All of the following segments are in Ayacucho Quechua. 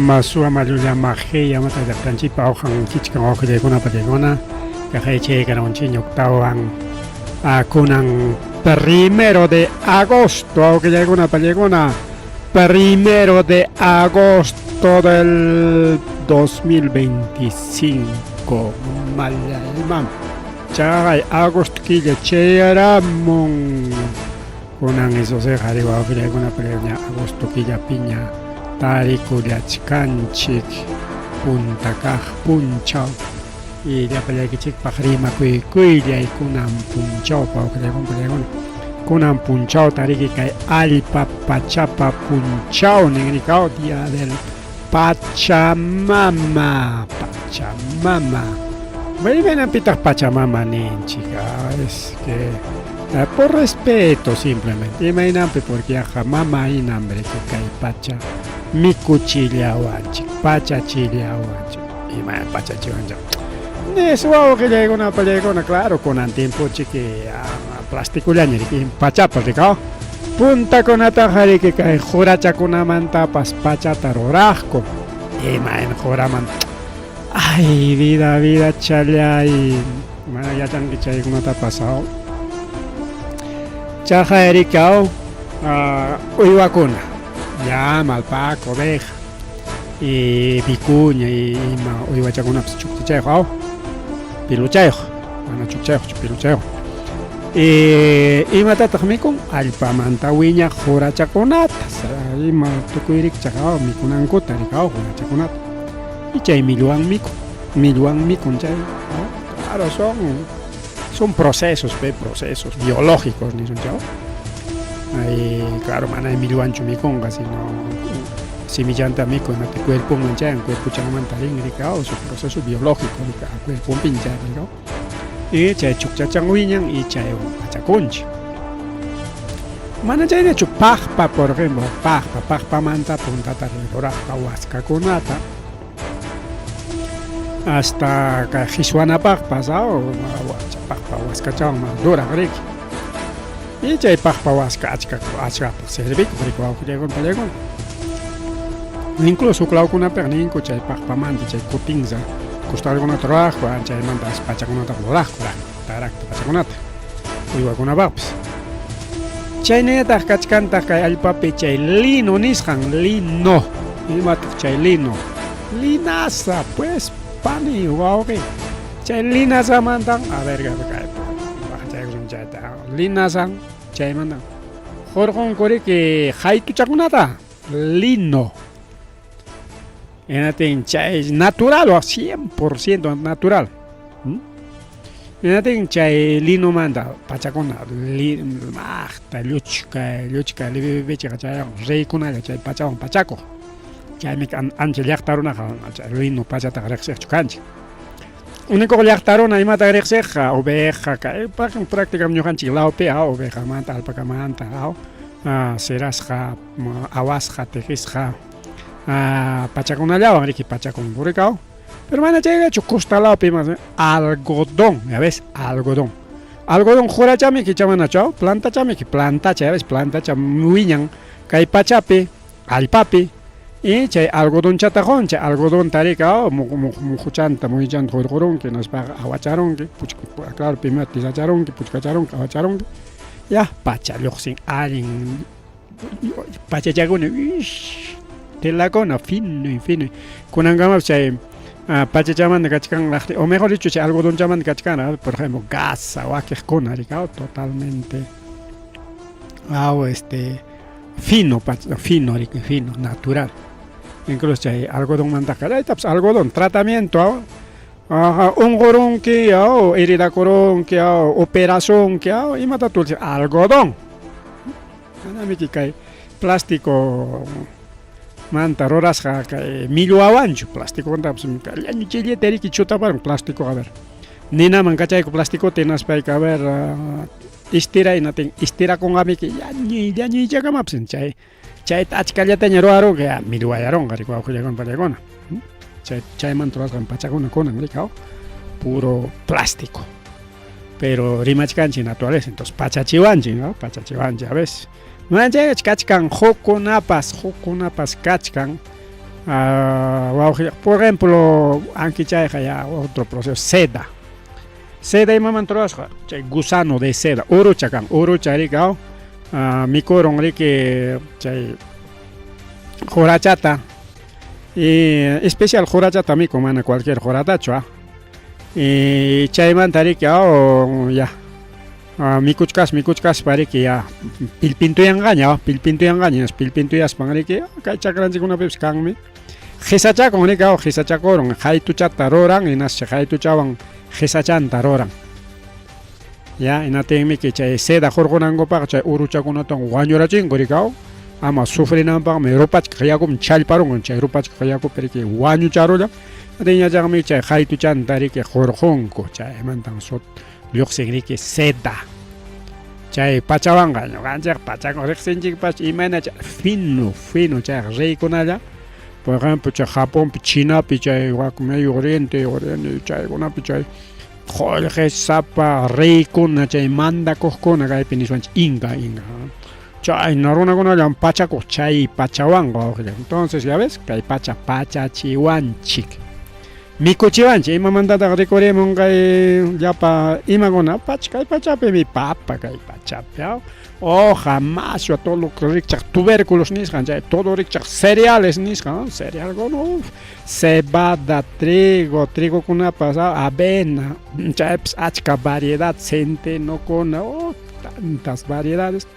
Llama, suama, llullama, heya, mata llaqtanchikpa awqan kichkan wawqillaykunapa chaykuna kaqaychay karawanchik ñuktawan kunan primero de agosto wawqillaykunapa chaykuna primero de agosto del 2025 mallayman chaqay agosto killa chayaramun. Kunan Isusqa qhari wawqillaykunapa ña agosto killapiña tarikullachkanchik punta kaq punchaw y llapallaykichikpaq rimakuykuylay kunan punchawpa wawqillaykuna pallaykuna kunan punchaw tariki kay allpa pachapa punchawnin rikaw día del Pachamama, Pachamama. Imaynanpitaq Pachamama ninchik? Es que por respeto simplemente. Imaynanpi porque yaqa mama hinam riki kay pacha mikuchillawanchik, pachachillawanchik. Ima pachachiwanchik? Nis wawqillaykuna pallaykuna, claro, kunan tiempochik plastikullaña riki pachapas rikaw. Puntakunataqa riki kay qurachakunamantapas pachata ruraqku. Imayna quraman. Ay, vida, vida challay. Mana yachanki chaykunatapas aw. Chaqay riki aw uywakuna. Llama, alpaca, oveja, y vicuña, y ima uywachakunapas chukchachayuq aw. Piluchayuq, mana chukchayuqchu, piluchayuq. Imatataq mikun? Allpamanta wiñaq qurachakunata, ima tukuy rikchaq aw mikunankuta rikaw qurachakunata. Y chay millwan mikun, millwan mikun chay, claro, son son procesos, pe, procesos biológicos nisun chay. Ay, claro, mana millwanchu mikunqa, sino simillanta mikun, imata cuerponman chayan, cuerpochanmanta rin rikaw, su proceso biológico rikaw, cuerponpin chayan rikaw. Y chay chukchachan wiñan y chaywan pachakunchik. Mana chayllachu paqpa, por ejemplo, paqpa, paqpamanta puntata ruraqpa waskakunata hasta kay qhiswanapaqpas aw paqpa waskachawan mas duraq riki. Y chay paqpa waska achka achkapaq servikuq riki wawqillaykuna pallaykuna. Incluso huk lawkunapiqa ninku chay paqpamanta chay kutinza costalkunata ruraqku, chaymanta as pachakunata ruraqku, tarakta pachakunata uywakunapaqpis. Chaynallataq kachkantaq kay allpapi chay lino nisqan, lino. Imataq chay lino? Linaza, pues, pani, wawqi. Chay linazamantan, a ver, kay chayta. Linazan, chaymantan. Hurqunku riki haytuchakunata, lino. Hinatin chay natural, 100% natural. Hinatin chay linomanta pachakuna maqta lluchka lluchka libibichiqa chay reykunalla chay pachawan pachakuq. Chaymi ancha llaqta runaqa chay lino pachataqa riqsiqchu kanchik. Único llaqta runa imata riqsiqqa oveja kay prácticamente ñuqanchik lawpi ovejamanta alpacamanta sirasqa awasqa tejisqa pachakunallawan riki pachakunku rikaw. Pero mana chayllachu costa lawpi mas algodón, ya ves, algodón. Algodón qurachamiki chamanachu, plantachamiki, plantacha, ya ves, plantacha wiñan kay pachapi, allpapi, y chay algodonchata qun, chay algodonta rika muhuchanta, muhichanta hurqurunki, hinaspaqa awacharunki, claro, primero tisacharunki, puchkacharunki, awacharunki, ya pacha lluqsin allin pachachakuna, telakuna fino y fino. Kunankamapas chay pachachamanta kachkan o mejor dicho chay algodonchamanta kachkan, por ejemplo, gasa wakiqkuna rikaw totalmente aw este fino, fino, fino, natural. Incluso chay algodonmantaqa chaytapas algodón tratamiento unqurunki, heridakurunki, operasunki, imata tulsi algodón. Manamiki kay plástico manta rurasqa kay millwawanchu plasticomantapas llañuchillata riki chutaparun plástico a ver. Ninaman kachayku plasticota hinaspayka a ver istiray natin istirakunqamiki llañuy llañuychakamapis chay chayta achkallataña ruwarunqa ya millwayarunqa riki wawqillaykuna pallaykuna. Chay chaymanta rurasqan pachakuna kunan riki puro plástico. Pero rimachkanchik naturaleza, entonces pachachiwanchik, ¿no? Pachachiwanchik a veces. Mana chayllachu kachkan hukkunapas, hukkunapas kachkan. Wawqi, por ejemplo, ankichayqa ya otro proceso, seda. Seda imamanta rurasqa? Chay gusano de seda, urucha kan, urucha riki aw, mikurun riki chay qurachata y especial qurachata mikun, mana cualquier quratachu ah. Y chaymanta riki aw ya mikuchkas mikuchkaspa riki ya pillpintuyanqaña, pillpintuyanqaña, pillpintuyaspan riki kay chakranchikkunapipis kanmi. Qhisachakun riki aw qhisachakurun, qaytuchata ruran hinaspa qaytuchawan qhisachanta ruran. Ya hinatinmiki chay seda hurqunankupaq chay uruchakunatan wañurachinku riki aw ama sufrinanpaqmi rupachkaq yakuman challparunku chay rupachkaq yakupi riki wañucharullan hinatinñachaqmi chay qaytuchanta riki hurqunku chaymantan lluqsin riki seda. Chay pachawanqa ñuqanchik pachakuq riqsinchikpas imayna chay fino fino chayqa reykunalla por ejemplo chay Japonpi Chinapi chay wak Medio Oriente Oriente chaykunapi chay qullqisapa reykuna chay mandakuqkuna kaypi niswanchik inka inka chayna runakunallam pachakuq chay pachawanqa wawqilla entonces ya ves kay pacha pachachiwanchik mikuchiwanchik imamantataq rikurimun kay llapa imakuna pacha kay pachapimi papa kay pachapi hoja mashwa todo lo que rikchaq tubérculos nisqan chay todo rikchaq cereales nisqan cerealkuna uf cebada trigo trigokunapas avena chaypis achka variedad centenokuna uf tantas variedades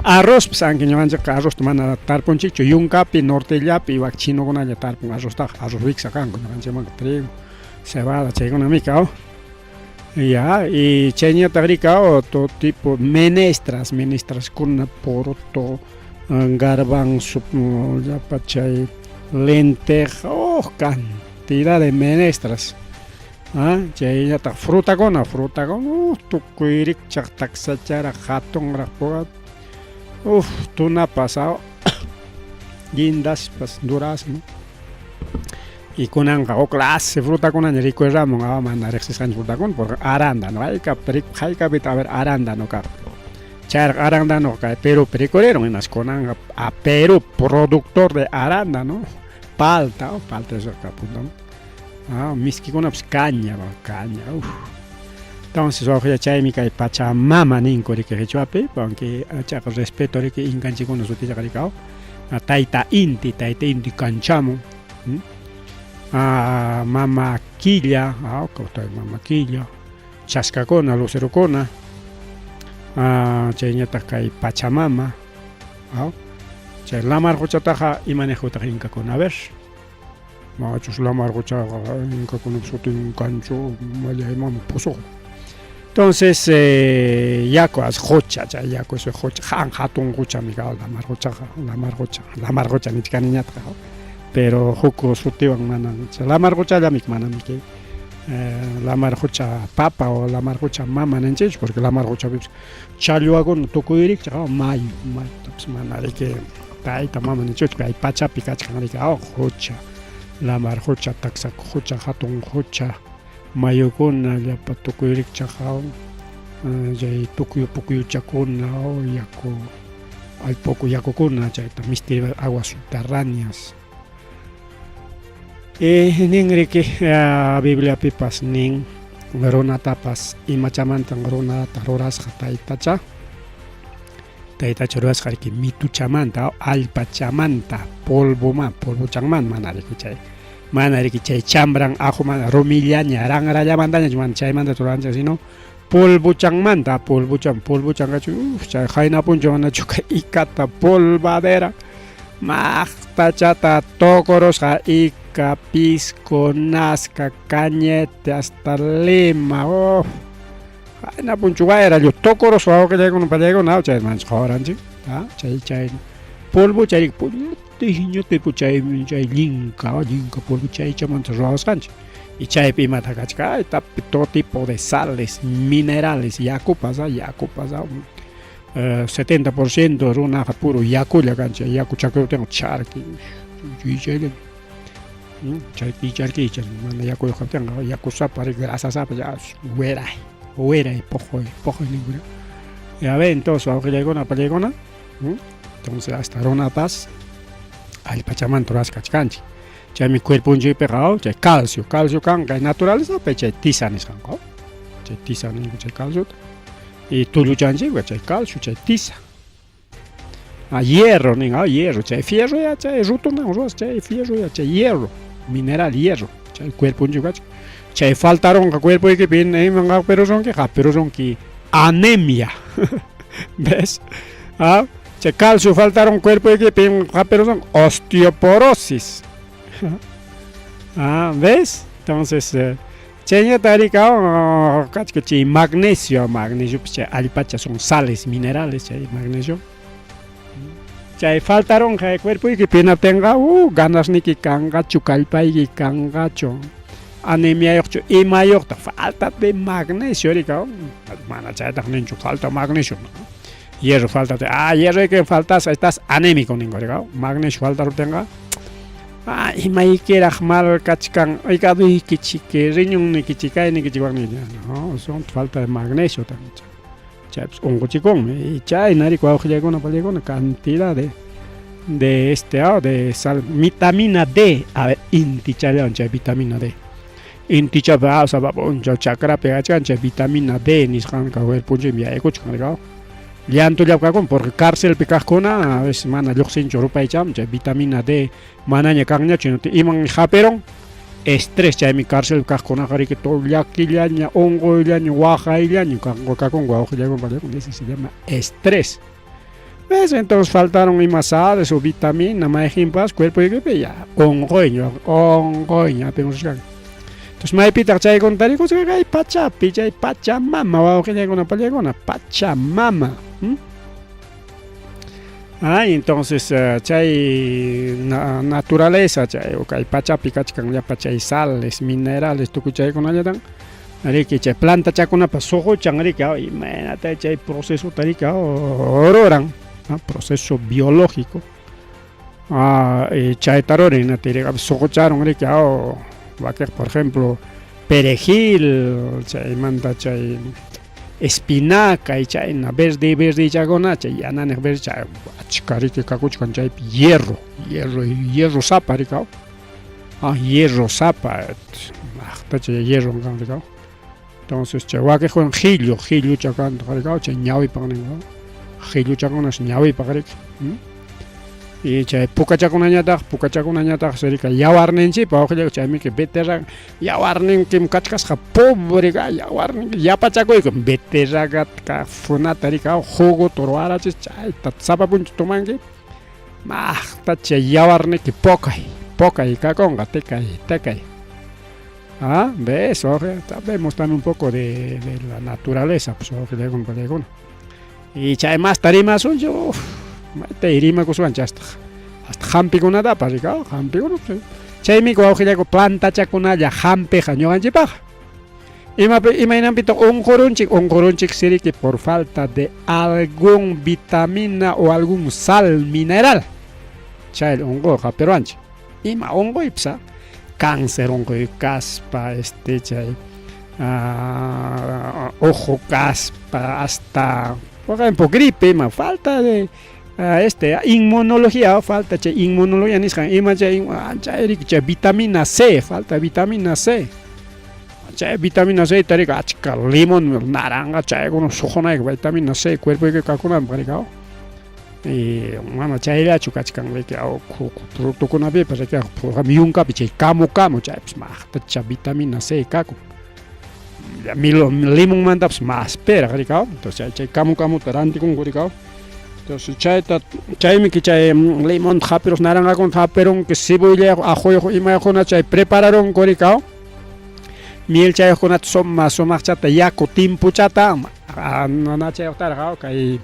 Arrozpas anki ñuqanchikqa arrozta mana tarpunchikchu yunkapi nortellapi wak chinokunalla tarpun arroztaqa arroz wiksa kanku ñuqanchikmanqa trigo cebada chaykuna mika aw ya y chayñataq riki aw todo tipo menestras menestraskuna poroto garbanzo llapa chay lenteja oh cantidad de menestras Ah, chayllataq frutakuna, frutakuna, uf, tukuy rikchaq taksacharaq, hatunraq puka, uf, tunapas, ah, guindaspas, durazno. Y kunanqa huk clase frutakunaña rikuyramun, ah, mana riqsisqanchik frutakuna, porque arándano, haykap haykapitaq a ver arándano kaq. Chayraq arándano kay Perupi rikurirun, hinas kunanqa a Perú productor de arándano, palta, oh, palta eso kapuntan. Ah, miskikunapas caña, caña, uf. Entonces, wawqilla chaymi kay Pachamama ninku riki qichwapi, aunque achaqa respeto riki inkanchikkuna sutichaqa riki aw. Tayta Inti, Tayta Inti kanchamun. Ah, mama Killa, ah, mama Killa, chaskakuna, lucerokuna. Ah, chayñataq kay Pachamama, aw. Chay lamar quchataqa ima niqkutaq inkakuna, a ver. Machus lamar quchaqa inkakunap sutin kanchu mallaymanmi pusuqun. Entonces eh, yaku as qucha chay yaku eso qucha han hatun quchami ka lamar quchaqa lamar qucha lamar qucha nichkaniñataq pero huk sutiwan mana lamar quchallami manami kay eh, lamar qucha papa o lamar qucha mama ninchikchu porque lamar quchapipis challwakuna tukuy rikchaq mayu mayutapas mana riki tayta mama nichukchu kay pachapi kachkan riki aw qucha lamar qucha taksa qucha hatun qucha mayukuna llapa tukuy rikchaq aw chay tukuy pukyuchakuna aw yaku allpa yakukuna chayta misti aguas subterráneas y nin riki Bibliapipas nin runatapas imachamantan runata rurasqa taytacha taytacha rurasqa riki mituchamanta allpachamanta polvoman polvochanman mana riki chay mana riki chay chambran ajo rumillaña ranrallamantaña mana chaymanta ruranchik sino polvochanmanta polvochan polvochanqachu uf chay qayna punchaw manachu kay ikata polvadera maqtachata tukurusqa Ica, Pisco, Nazca, Cañete hasta Lima uf qayna punchaw wayra lliw tukurusqa wawqillaykuna pallaykuna chay manchik qawaranchik chay chay polvo chay ñuti chay chay llinka llinka polvo chaychamanta ruwasqanchik y chaypi imata kachka tapi todo tipo de sales minerales yakupas yakupas 70% runaqa puro yakulla kanchik yaku chakiptinqa charki chaylla charki charki mana yakuyuq kaptinqa yakusapa grasasapa ya wiray wiray puquy puquy ninkuna ya ven entonces wawqillaykuna pallaykuna entonces hasta runapas. Allpachamanta rurasqa kachkanchik. Chaymi cuerponchikpiqa chay calcio, calcio kan kay naturalezapi chay tisa nisqanqa. Chay tisa ninku chay calciota. Y tulluchanchikqa chay calcio, chay tisa. Ah, hierro nin, ah, hierro, chay fierro ya, chay rutunan ruwas, chay fierro ya, chay hierro, mineral hierro, chay cuerponchik kachkan. Chay faltaronqa cuerpoykipi iman qapirurunki, qapirurunki anemia. ¿Ves? Ah, chay calcio faltaron cuerpoykipi qapirurunki osteoporosis. Ah, ¿ves? Entonces, eh, chayñata rikawan kachka chay magnesio, magnesio chay allpacha son sales minerales chay magnesio. Chay faltaronqa cuerpoykipi hinaptinqa ganasniyki kanqachu, kallpayki kanqachu, anemiayuqchu, imayuqtaq falta de magnesio rikawan, mana chaytaq ninchu falta magnesio. Hierro falta, ah, hierroyki faltas, estás anémico ningo rikaw, magnesio faltaruptinqa ah, imaykiraq mal kachkan, hígaduykichik, riñonnikichik, kaynikichik, no, son falta de magnesio también. Chaypis unquchikunmi. Chayna riki wawqillaykuna pallaykuna cantidad de este ah, de sal, vitamina D, a ver, intichallawan chay vitamina D. Intichapi ah, sapa p'unchaw chakrapi kachkan chay vitamina D nisqanqa cuerponchikmi yaykuchkan rikaw. Llantullapi kakun porque carcelpi kaqkuna a veces mana lluqsinchu rupaychamun chay vitamina D manaña kanñachu iman hapirun estrés chaymi carcelpi kaqkunaqa riki todo llakillaña unquyllaña waqayllaña kakunku wawqillaykuna pallaykuna ese se llama estrés. ¿Ves? Entonces faltaron ima sales o vitamina mayqinpas cuerpoykipi ya unquyña unquyña hapimushkan. Entonces maypitaq chaykuna tarikusqa kay pachapi chay pachamama wawqillaykuna pallaykuna pachamama. Ay, entonces chay naturaleza chay kay pachapi kachkan llapa chay sales, minerales tukuy chaykunallatan riki chay plantachakunapa suquchan riki imaynata chay procesota riki ruran, proceso biológico. Ah, chayta ruran suqucharun riki wakiq por ejemplo perejil chaymanta chay espinaca y chayna verde verdechakuna chay yananiq verde chay achka riki kakuchkan chaypi hierro, hierro, hierro sapa rikaw. Ah, hierro sapa, aqta chay hierro kan rikaw. Entonces chay wakiqkuna qhillu, qhillucha kan rikaw chay ñawipaq ninqa. Qhilluchakunas ñawipaq riki. Y chay pukachakunañataq, pukachakunañataq rika yawarninchikpa wawqillayku chaymiki beterraga yawarninkim kachkasqa pobre yawarninki yapachakuyku beterraga funata rika juguta ruwarachis chayta sapa punchaw tomanki maqta chay yawarniki pukay pukay kakunqa tikay tikay. Ah, ves, vemos también un poco de la naturaleza, pues wawqillaykuna pallaykuna. Y chay masta rimasunchik, uf, mayta rimakusunchik hasta hasta hampikunatapas rikaw, hampikuna. Chaymi wawqillayku plantachakunalla hampiqa ñuqanchikpaqqa. Imapi imaynanpitaq unqurunchik, unqurunchik siriki por falta de algún vitamina o algún sal mineral. Chay unquyqa hapiruwanchik. Ima unquypas cáncer unquy kaspa este chay ojo kaspa hasta por ejemplo gripe ima falta de este inmunología falta chay inmunología nisqan ima chay chay riki chay vitamina C falta vitamina C. Chay vitamina C ta riki achka limón naranja chaykuna suqunayki vitamina C cuerpoyki kakunanpaq rikaw. Y mana chayllachu kachkan riki productokunapipas riki yunkapi chay kamu kamu chaypis maqtacha vitamina C kakun. Limonmantapas mas peraq rikaw entonces chay chay kamu kamuta rantikunku rikaw. Entonces chayta chaymiki chay limonta hapirus naranjakunata hapirunki cebollayuq ajuyuq imayuqkuna chay prepararunku rikaw. Miel chayuqkunata suma sumaqchata yaku timpuchata nachayuqtaraq kay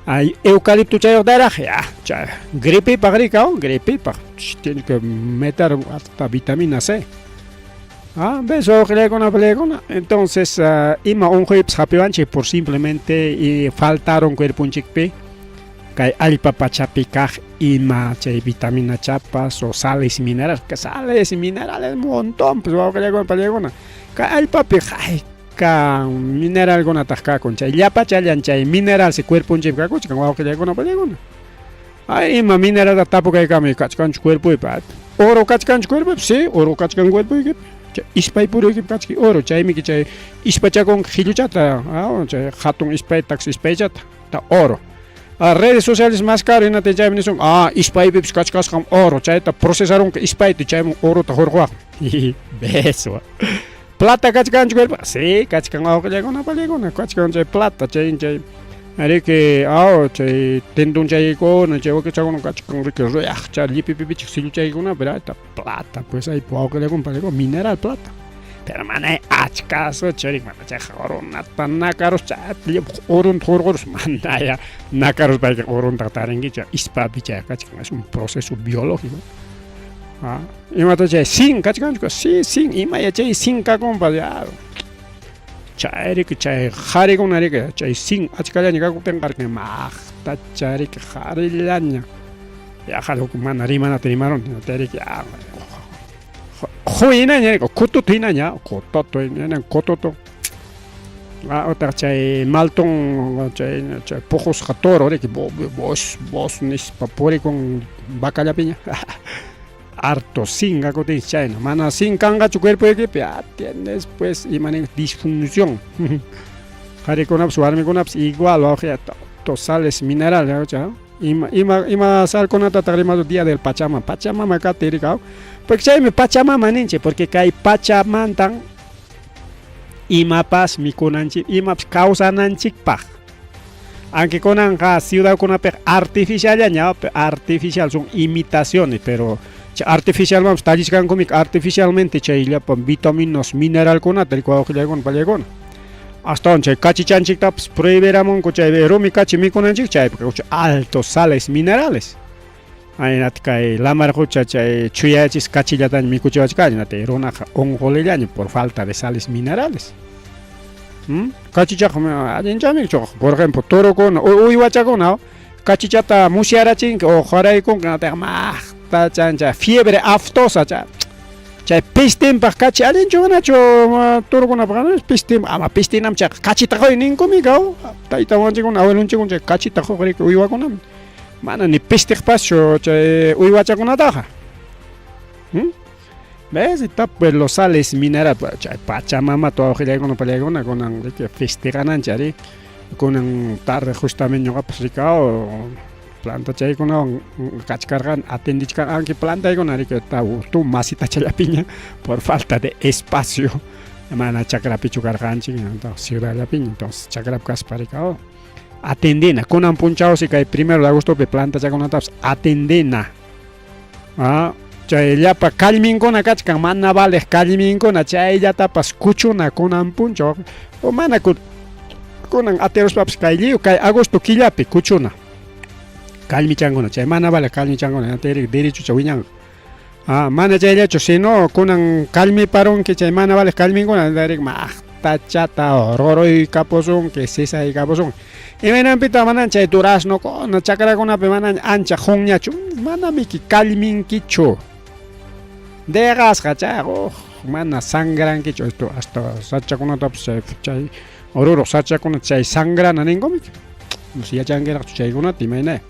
ay eucalipto chayuqtaraq ya chay gripipaq rikaw gripipaq tiene que meter hasta vitamina C. Ah, ves wawqillaykuna pallaykuna entonces ima unquypas hapiwanchik por simplemente y faltaron cuerponchikpi kay allpa pachapi kaq ima chay vitamina chapas o sales minerales, que sales minerales montón pues wawqillaykuna pallaykuna kay allpapi hayka mineralkunataq kakun chay llapachallan chay mineral si cuerponchikpi kakuchkan wawqillaykuna pallaykuna. Ay, ima mineralta tapukaykamuy kachkanchu cuerpoypi. Oro kachkanchu cuerpoypi? Sí, oro kachkan cuerpoykipi. Chay ispay puruykipi kachki oro, chaymiki chay ispachakunki qilluchata, chay hatun ispay taksi ispaychata, ta oro. A redes sociales más caro hinaptin chaymi nisun, ah, ispaypipis kachkasqam oro, chayta procesarunki ispayta chayman orota hurquwaq. Beso. Plata kachkanchu cuerpo? Sí, kachkan wawqillaykuna pallaykuna, kachkan chay plata, chay chay riki aw chay tendonchaykuna, chay wakichakuna kachkan riki ruyaqcha llipipipichik silluchaykuna, pero ahí plata, pues ahí wawqillaykuna pallaykuna mineral plata. Pero mana achkasu churik mana chayqa runata nakarus chay urunta hurqurus manaya nakaruspayki urunta tarinkichu ispapi chay kachkan es un proceso biológico. Ah, imata chay sin kachkanchu si sin imaya chay sin kakunpas ya chay riki chay qharikuna riki chay sin achkallaña kakuptinqa riki maqtacha riki qharillaña yaqa huk mana rimanata rimarun riki ya Huynaña riki kututu hinaña kututu hinaña kututu ah, otaq chay malton chay chay puqusqa toro riki bos bos nispa purikun vacallapiña harto sin kakutin chayna mana sin kanqachu cuerpoykipi ah, tienes pues ima nin disfunción qharikunapas warmikunapas igual wawqiya todo sales mineral Ima, ima, ima salkunatataq rimadu día del Pachamama. Pachamama kati rikaw. Porque chaymi Pachamama ninchik, porque kay pachamantan imapas mikunanchik, imapas kawsananchikpaq. Aunque kunanqa ciudadkunapiqa artificiallaña, artificial son imitaciones, pero chay artificialmanpas tallichkankumik artificialmente chay llapan vitaminas, mineralkunata rikuy wawqillaykuna pallaykuna. Astawan chay kachichanchiktapas prohibiramunku chay rumi kachi mikunanchik chaypi altos sales minerales. Aynat kay lamar qucha chay chuyayachis kachillataña mikuchiwachkanchik nati runaqa unqulillaña por falta de sales minerales. ¿Mm? Kachichaqa allinchami chuqa por ejemplo torokuna uywachakuna kachichata musyarachinki o qaraykunki natiqa maqta chancha fiebre aftosa cha Chay pistinpaq kachi allinchu manachu turukunapaq pistin ama pistinam chayqa kachita qoy ninkumi kaw tayta mamanchikkuna abuelonchikkuna chay kachita qoq riki uywakunam mana ni pistiqpaschu chay uywachakunataqa ¿Mm? ¿Ves? Está pues los sales mineral chay pachamamata wawqillaykuna pallaykuna kunan riki festejananchik ari kunan tarde justamente ñuqapas rikaw Plantachaykunawan kachkarqani atendichkarqanki plantaykuna riki tu masitachallapiña por falta de espacio mana chakrapichu karqanchik ciudadllapiña entonces chakrapi kaspa riki oh, atendina kunan punchawsi kay primero de agostopi plantachakunatapas atendina ah, chay llapa kallminkuna kachkan mana valeq kallminkuna chayllatapas kuchuna kunan punchaw o mana kunan atiruspapas kay lliw kay agosto killapi kuchuna kallmichankuna chay mana valeq kallmichankuna derechocha wiñanqa ah, mana chayllachu sino kunan kallmiparunki chay mana valeq kallminkuna maqtachata ruruykapusunki sisaykapusunki Imaynanpitaq manan chay duraznokuna chakrakunapi manan ancha qunñachu manamiki kallminkichu deqasqa chay uj mana sangrankichu esto hasta sachakunatapas chay chay ruruq sachakuna chay sangrana ninkumiki no sé yachankiraqchu chaykunata imaynaya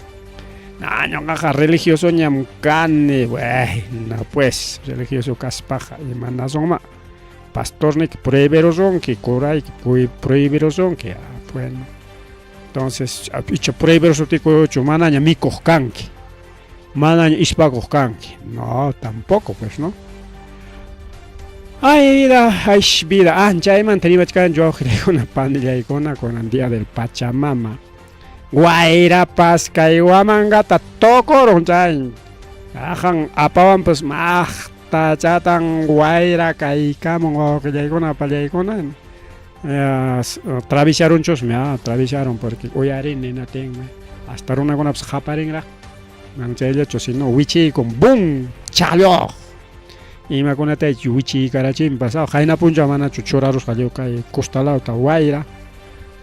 na ñuqaqa religiosoñam kani bueno pues religioso kaspaqa imanasunma Pastorniki prohibirusunki, curayki prohibirusunki. Ah, bueno. Entonces, icha prohibirusuptikuchu manaña mikuq kanki. Manaña ispakuq kanki. No, tampoco, pues, ¿no? Ay, vida, ay, vida. Ah, chaymanta rimachkanchu wawqillaykuna, panillaykuna, kunan día del Pachamama. Wayrapas kay wamangata tukurun chay. Ajan apawanpas maqta Tachatan wayra kaykamun wawqillaykuna pallaykuna travisarunchusmi ah travisaron porque uyarini hinatinmi hasta runakunapas qaparinraq mana chayllachu sino wichiykun bum challuq imakunataychu wichiykarachinpas qayna punchaw manachu churarusqa lliw kay costa lawta wayra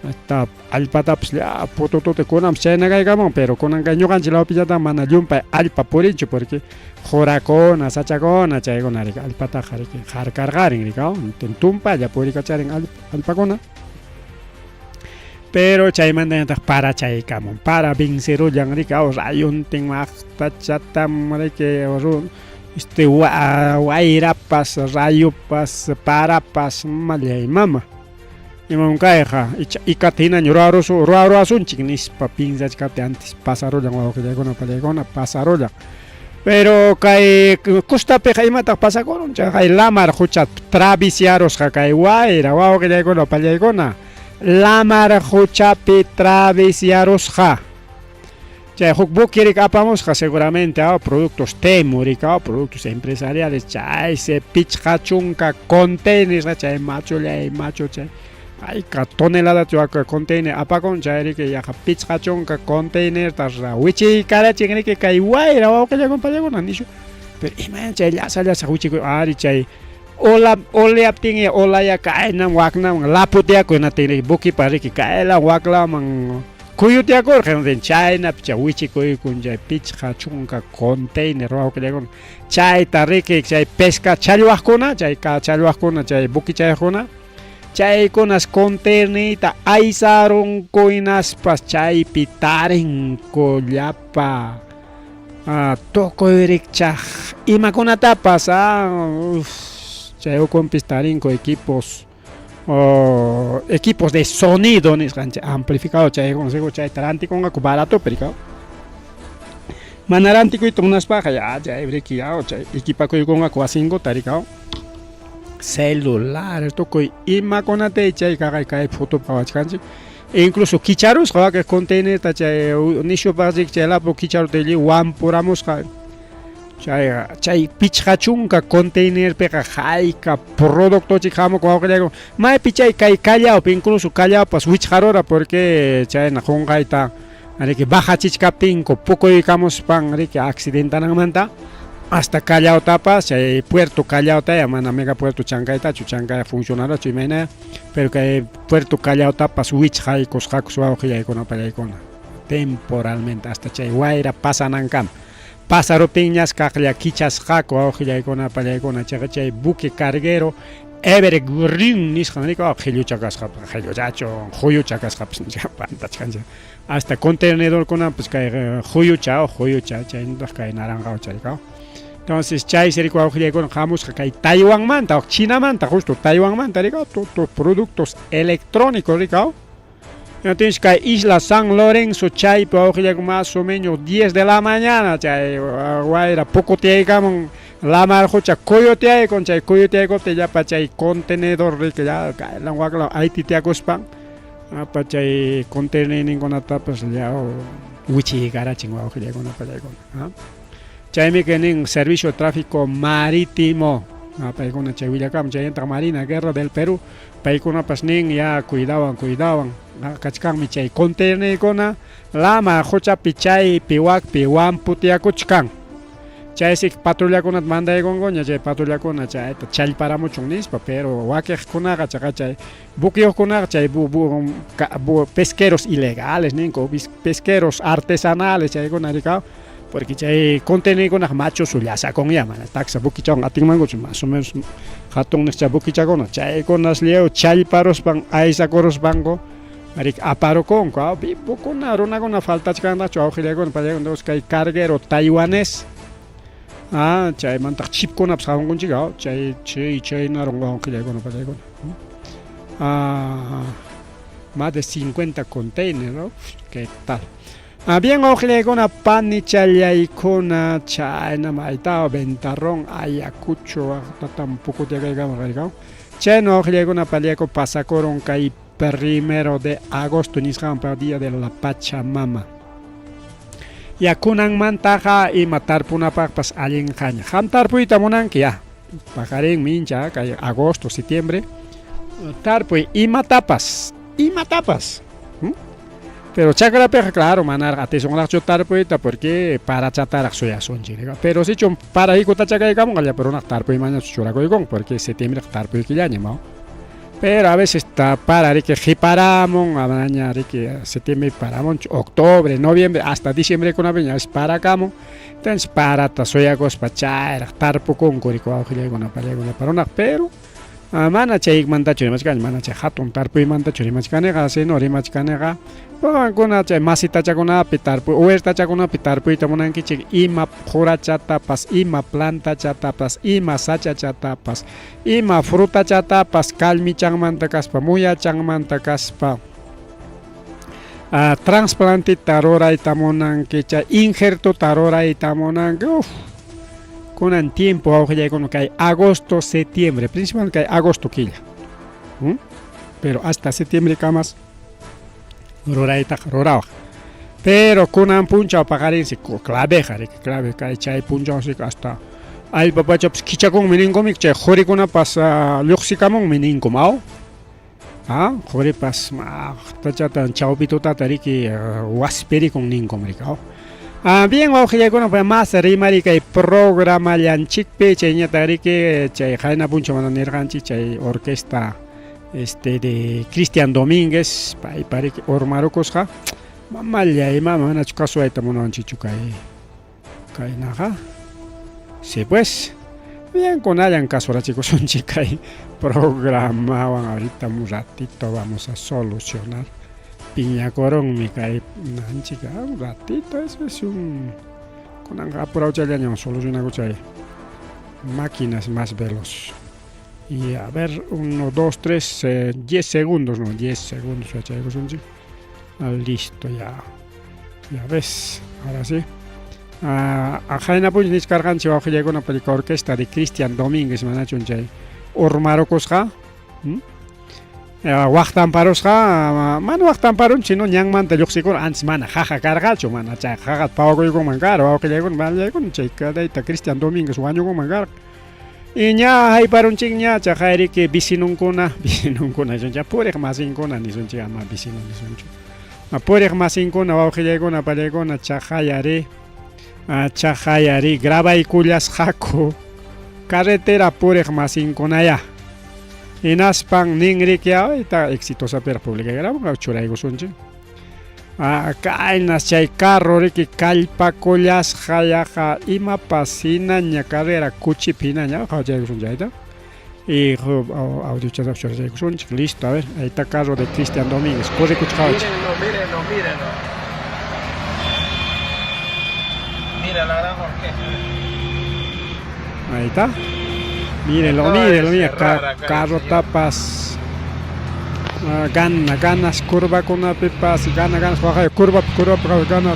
Hasta allpatapas lla putututa kunanpas chayna kaykamun, pero kunan kay ñuqanchik lawpillataq mana llumpay allpa purinchu porque qurakuna, sachakuna chaykuna riki allpataqa riki harkarqarin riki tumpalla purikacharin allpakuna. Pero chaymantañataq parachaykamun. Para vencerullan riki aw rayuntin maqtachatam riki este wayrapas, rayopas, parapas, mallay mama. Imam kayqa icha ikata hinaña ruwarusu ruwaruwasunchik nispa piensachkaptin antes pasarullan wawqillaykuna pallaykuna pasarullan. Pero kay costapiqa imataq pasakurun chay lamar qucha travesiarusqa kay wayra wawqillaykuna pallaykuna lamar quchapi travesiarusqa. Chay huk buque riki apamusqa seguramente aw productos Temu riki aw productos empresariales chaysi 50 containers chay machullay machu chay hayka toneladachu container apakun chay riki yaqa 50 containerta wichiykarachin riki kay wayra wawqillakuna pallakuna nishu pero imayan chay llasa llasa wichikuy ari chay ola oleaptin olaya kaynam waknaman laputiakuy natin riki buquipa riki kayla waklaman kuyutiakurqa natin chaynapi chay wichikuykun chay 50 container wawqillakuna chayta riki chay pesca challwaqkuna chay challwaqkuna chay buque chayaqkuna chaykunas containerniyta aysarunku hinaspas chaypi tarinku llapa tukuy rikchaq imakunatapas chay ukunpis tarinku equipos equipos de sonido nisqanchik amplificador chaykuna seguro chayta rantikunqaku baratopi rikaw mana rantikuyta munaspaqa ya chay riki ya chay equipakuykunqaku wasinkuta rikaw celular tukuy imakunata chay kaqay kay fotopi qhawachkanchik incluso kicharusqa wakin containerta chay nishupaq riki chay lapu kicharuta lliw wampuramusqa chay chay 50 containerpiqa hayka productochik hamuk wawqillayku maypi chay kay Callaopi incluso Callaopas wichqarura porque chayna qunqayta riki bajachichkaptinku pukuykamuspan riki accidentananmanta hasta Callaotapas chay puerto Callaotaya mana mega puerto Chancaytachu Chancay funcionarachu imaynaya pero kay puerto Callaotapas wichqaykusqakus wawqillaykuna pallaykuna temporalmente hasta chay wayra pasanankama pasaruptinñas kaqlla kichasqaku wawqillaykuna pallaykuna chayqa chay buque carguero Evergreen nisqan riki qhillucha kasqa qhilluchachu quyucha kasqapas pantachkanchik hasta contenedorkunapas kay quyucha quyucha chaynataq kay naranjao chaykaw entonces chaysi riki wawqillaykuna hamusqa kay Taiwanmanta Chinamanta justo Taiwanmanta rikaw productos electrónicos rikaw Entonces kay Isla San Lorenzo chaypi wawqillaykuna más o menos 10 de la mañana chay wayra pukutiyaykamun lamar qucha kuyutiyaykun chay kuyutiyaykuptin llapa chay contenedor riki ya kaylan waklan aytitiakuspan apa chay contenerninkunatapas ya wichiykarachin wawqillaykuna pallaykuna chaymi kay nin servicio de tráfico marítimo paykuna chay willakamun chaymantaq Marina Guerra del Perú paykunapas nin ya cuidawan cuidawan kachkanmi chay containerkuna lamar quchapi chaypi wakpi wamputiyakuchkan chaysi patrullakunata mandaykunkuña chay patrullakuna chayta challparamuchun nispa pero wakiqkunaqa chaqa chay buqueyuqkunaqa chay pesqueros ilegales ninku pesqueros artesanales chaykuna rikaw porque chay contenerkunaqa machusu llasakunya mana taksa buquichawan atinmankuchu más o menos hatun niqcha buquichakuna chaykunas lliw challparuspan aysakuruspanku riki aparukunku vivokuna runakuna faltachkanraqchu wawqillaykuna pallaykuna kay carguero taiwanés chaymantaq chipkunapas hamunkunchik chay chay chaynarun wawqillaykuna pallaykuna más de 50 containers, ¿no? ¿Qué tal? Bien wawqillaykuna panichallaykuna chayna maytawa Ventarrón Ayacucho tatam pukutiakaykamun raykaw chayna wawqillaykuna pallayku pasakurun kay 1 de agosto nisqanpa día de la Pachamama. Ya kunanmantaqa ima tarpunapaqpas allinqaña qam tarpuyta munanki ya paqarin mincha kay agosto septiembre tarpuy imatapas imatapas pero chakrapiqa claro manaraq atisunraqchu tarpuyta porque parachataraq suyasunchik pero sichum para hikota chakaykamunqa llapa runaqa tarpuymanñachu churakuykunqa porque septiembreqa tarpuy killaña pero a veces para riki qhiparamun manaña riki septiembre paramunchu octubre noviembre hasta diciembre kunapiña a veces parakamun entonces parata suyakuspa chayraq tarpukunku riki wawqillaykuna pallaykuna runaqa pero Mana chaymantachu rimachkani, mana chay hatun tarpuymantachu rimachkaniqa, sino rimachkaniqa qankuna chay masitachakunapi tarpuy, huertachakunapi tarpuyta munankichik ima qurachatapas, ima plantachatapas, ima sachachatapas, ima frutachatapas kallmichanmanta kaspa, muyachanmanta kaspa. Transplantita rurayta munanki, chay injertota rurayta munanki, uf. Kunan tiempo wawqillaykuna kay agosto, septiembre, principalmente kay agosto killa. Pero hasta septiembre kamas ruraytaqa rurawaq. Pero kunan punchaw paqarinsi claveja riki, clave kay chay punchawsi hasta allpa pachapas kichakunmi ninkum, chay qurikunapas lluqsikamunmi ninkum, aw? Ah, quripas maqtachata chawpi tutata riki waspirikun ninkum riki, aw? Ah, bien wawqillaykuna pues más rimari kay programallanchikpi chayñataq riki chay qayna punchaw mana nirqanchik chay orquesta este de Cristian Domínguez paypa riki urmarukusqa mamallay mama manachu kasuwayta munawanchikchu kay kaynaqa sí pues bien kunallan kasurachikusunchik kay programawan ahorita un ratito vamos a solucionar piñakurunmi kay nanchik un ratito eso es un kunanqa apurawchallañan solucionaku chay máquinas más veloz. Y a ver, 1, 2, 3, 10 segundos, no, 10 segundos, yachaykusunchik. Ah, listo, ya. Ya ves, ahora sí. Ah, qayna punch nichkarqanchik wawqillaykuna pallika orquesta de Cristian Domínguez manachun chay urmarukusqa. Waqtamparusqa, mana waqtamparun, sino ñanmanta lluqsikur antes mana jaja karqachu, mana chay jaja pawakuykunman karqa wawqillaykuna, mallaykuna chay tayta Cristian Domínguez wañukunman karqa. Y ña hayparunchikña chaqayriki vecinunkuna, vecinunkuna nisunchik, puriq masinkuna nisunchik, ama vecino nisunchu. Puriq masinkuna, wawqillaykuna, pallaykuna, chaqayari, chaqayari, grabaykullasqaku carretera puriq masinkunaya. Hinaspan ninriki, ayta exitosa pero publicaykarapun, churaykusunchik. Kaynas chay carro riki kallpakullasqa yaqa imapas hinaña carrera kuchipi hinaña qhawachaykusun chayta. Y audiochatapas churachaykusunchik. Listo, a ver, ahí está carro de Cristian Domínguez. Corre, qhawachi. Mírenlo, mírenlo, mírenlo. Mira la gran orquesta. Ahí está. Mírenlo, Acaba de mírenlo, mira, cerrar acá el carro señor. tapas. Gana, ganas, curva con una pipas, gana, ganas, baja, curva, curva, curva, gana.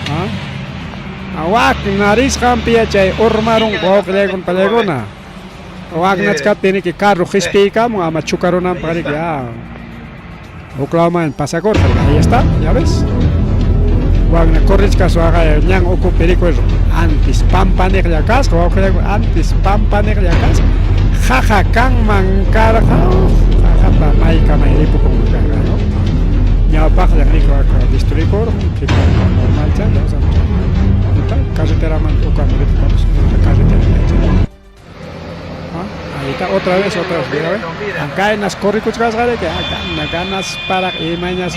Ah. Wak, nariz hampia chay urmarun, wawqillaygun pallaykuna. Wak nachkaptin riki carro qispiykamun, ama chukarunanpaq riki, ah. Huklawman pasakurqa, ahí está, ya ves. Wagna corrichkas waqaya ñan ukupi rikuy antes pampaniqlla kasqa, wawqillaykuna antes pampaniqlla kasqa. Jaja kanman karqa, jajata maykamay ripukunman karqa, no? Ñawpaqllan riki waka destruikurqun, qhipanqa normalcha, carreteramanta ukaman ripukamus, carretera. Ahí está, otra vez, otra vez, mira, ve. Kaynas corrikuchkasqa riki, gana, ganas para imañas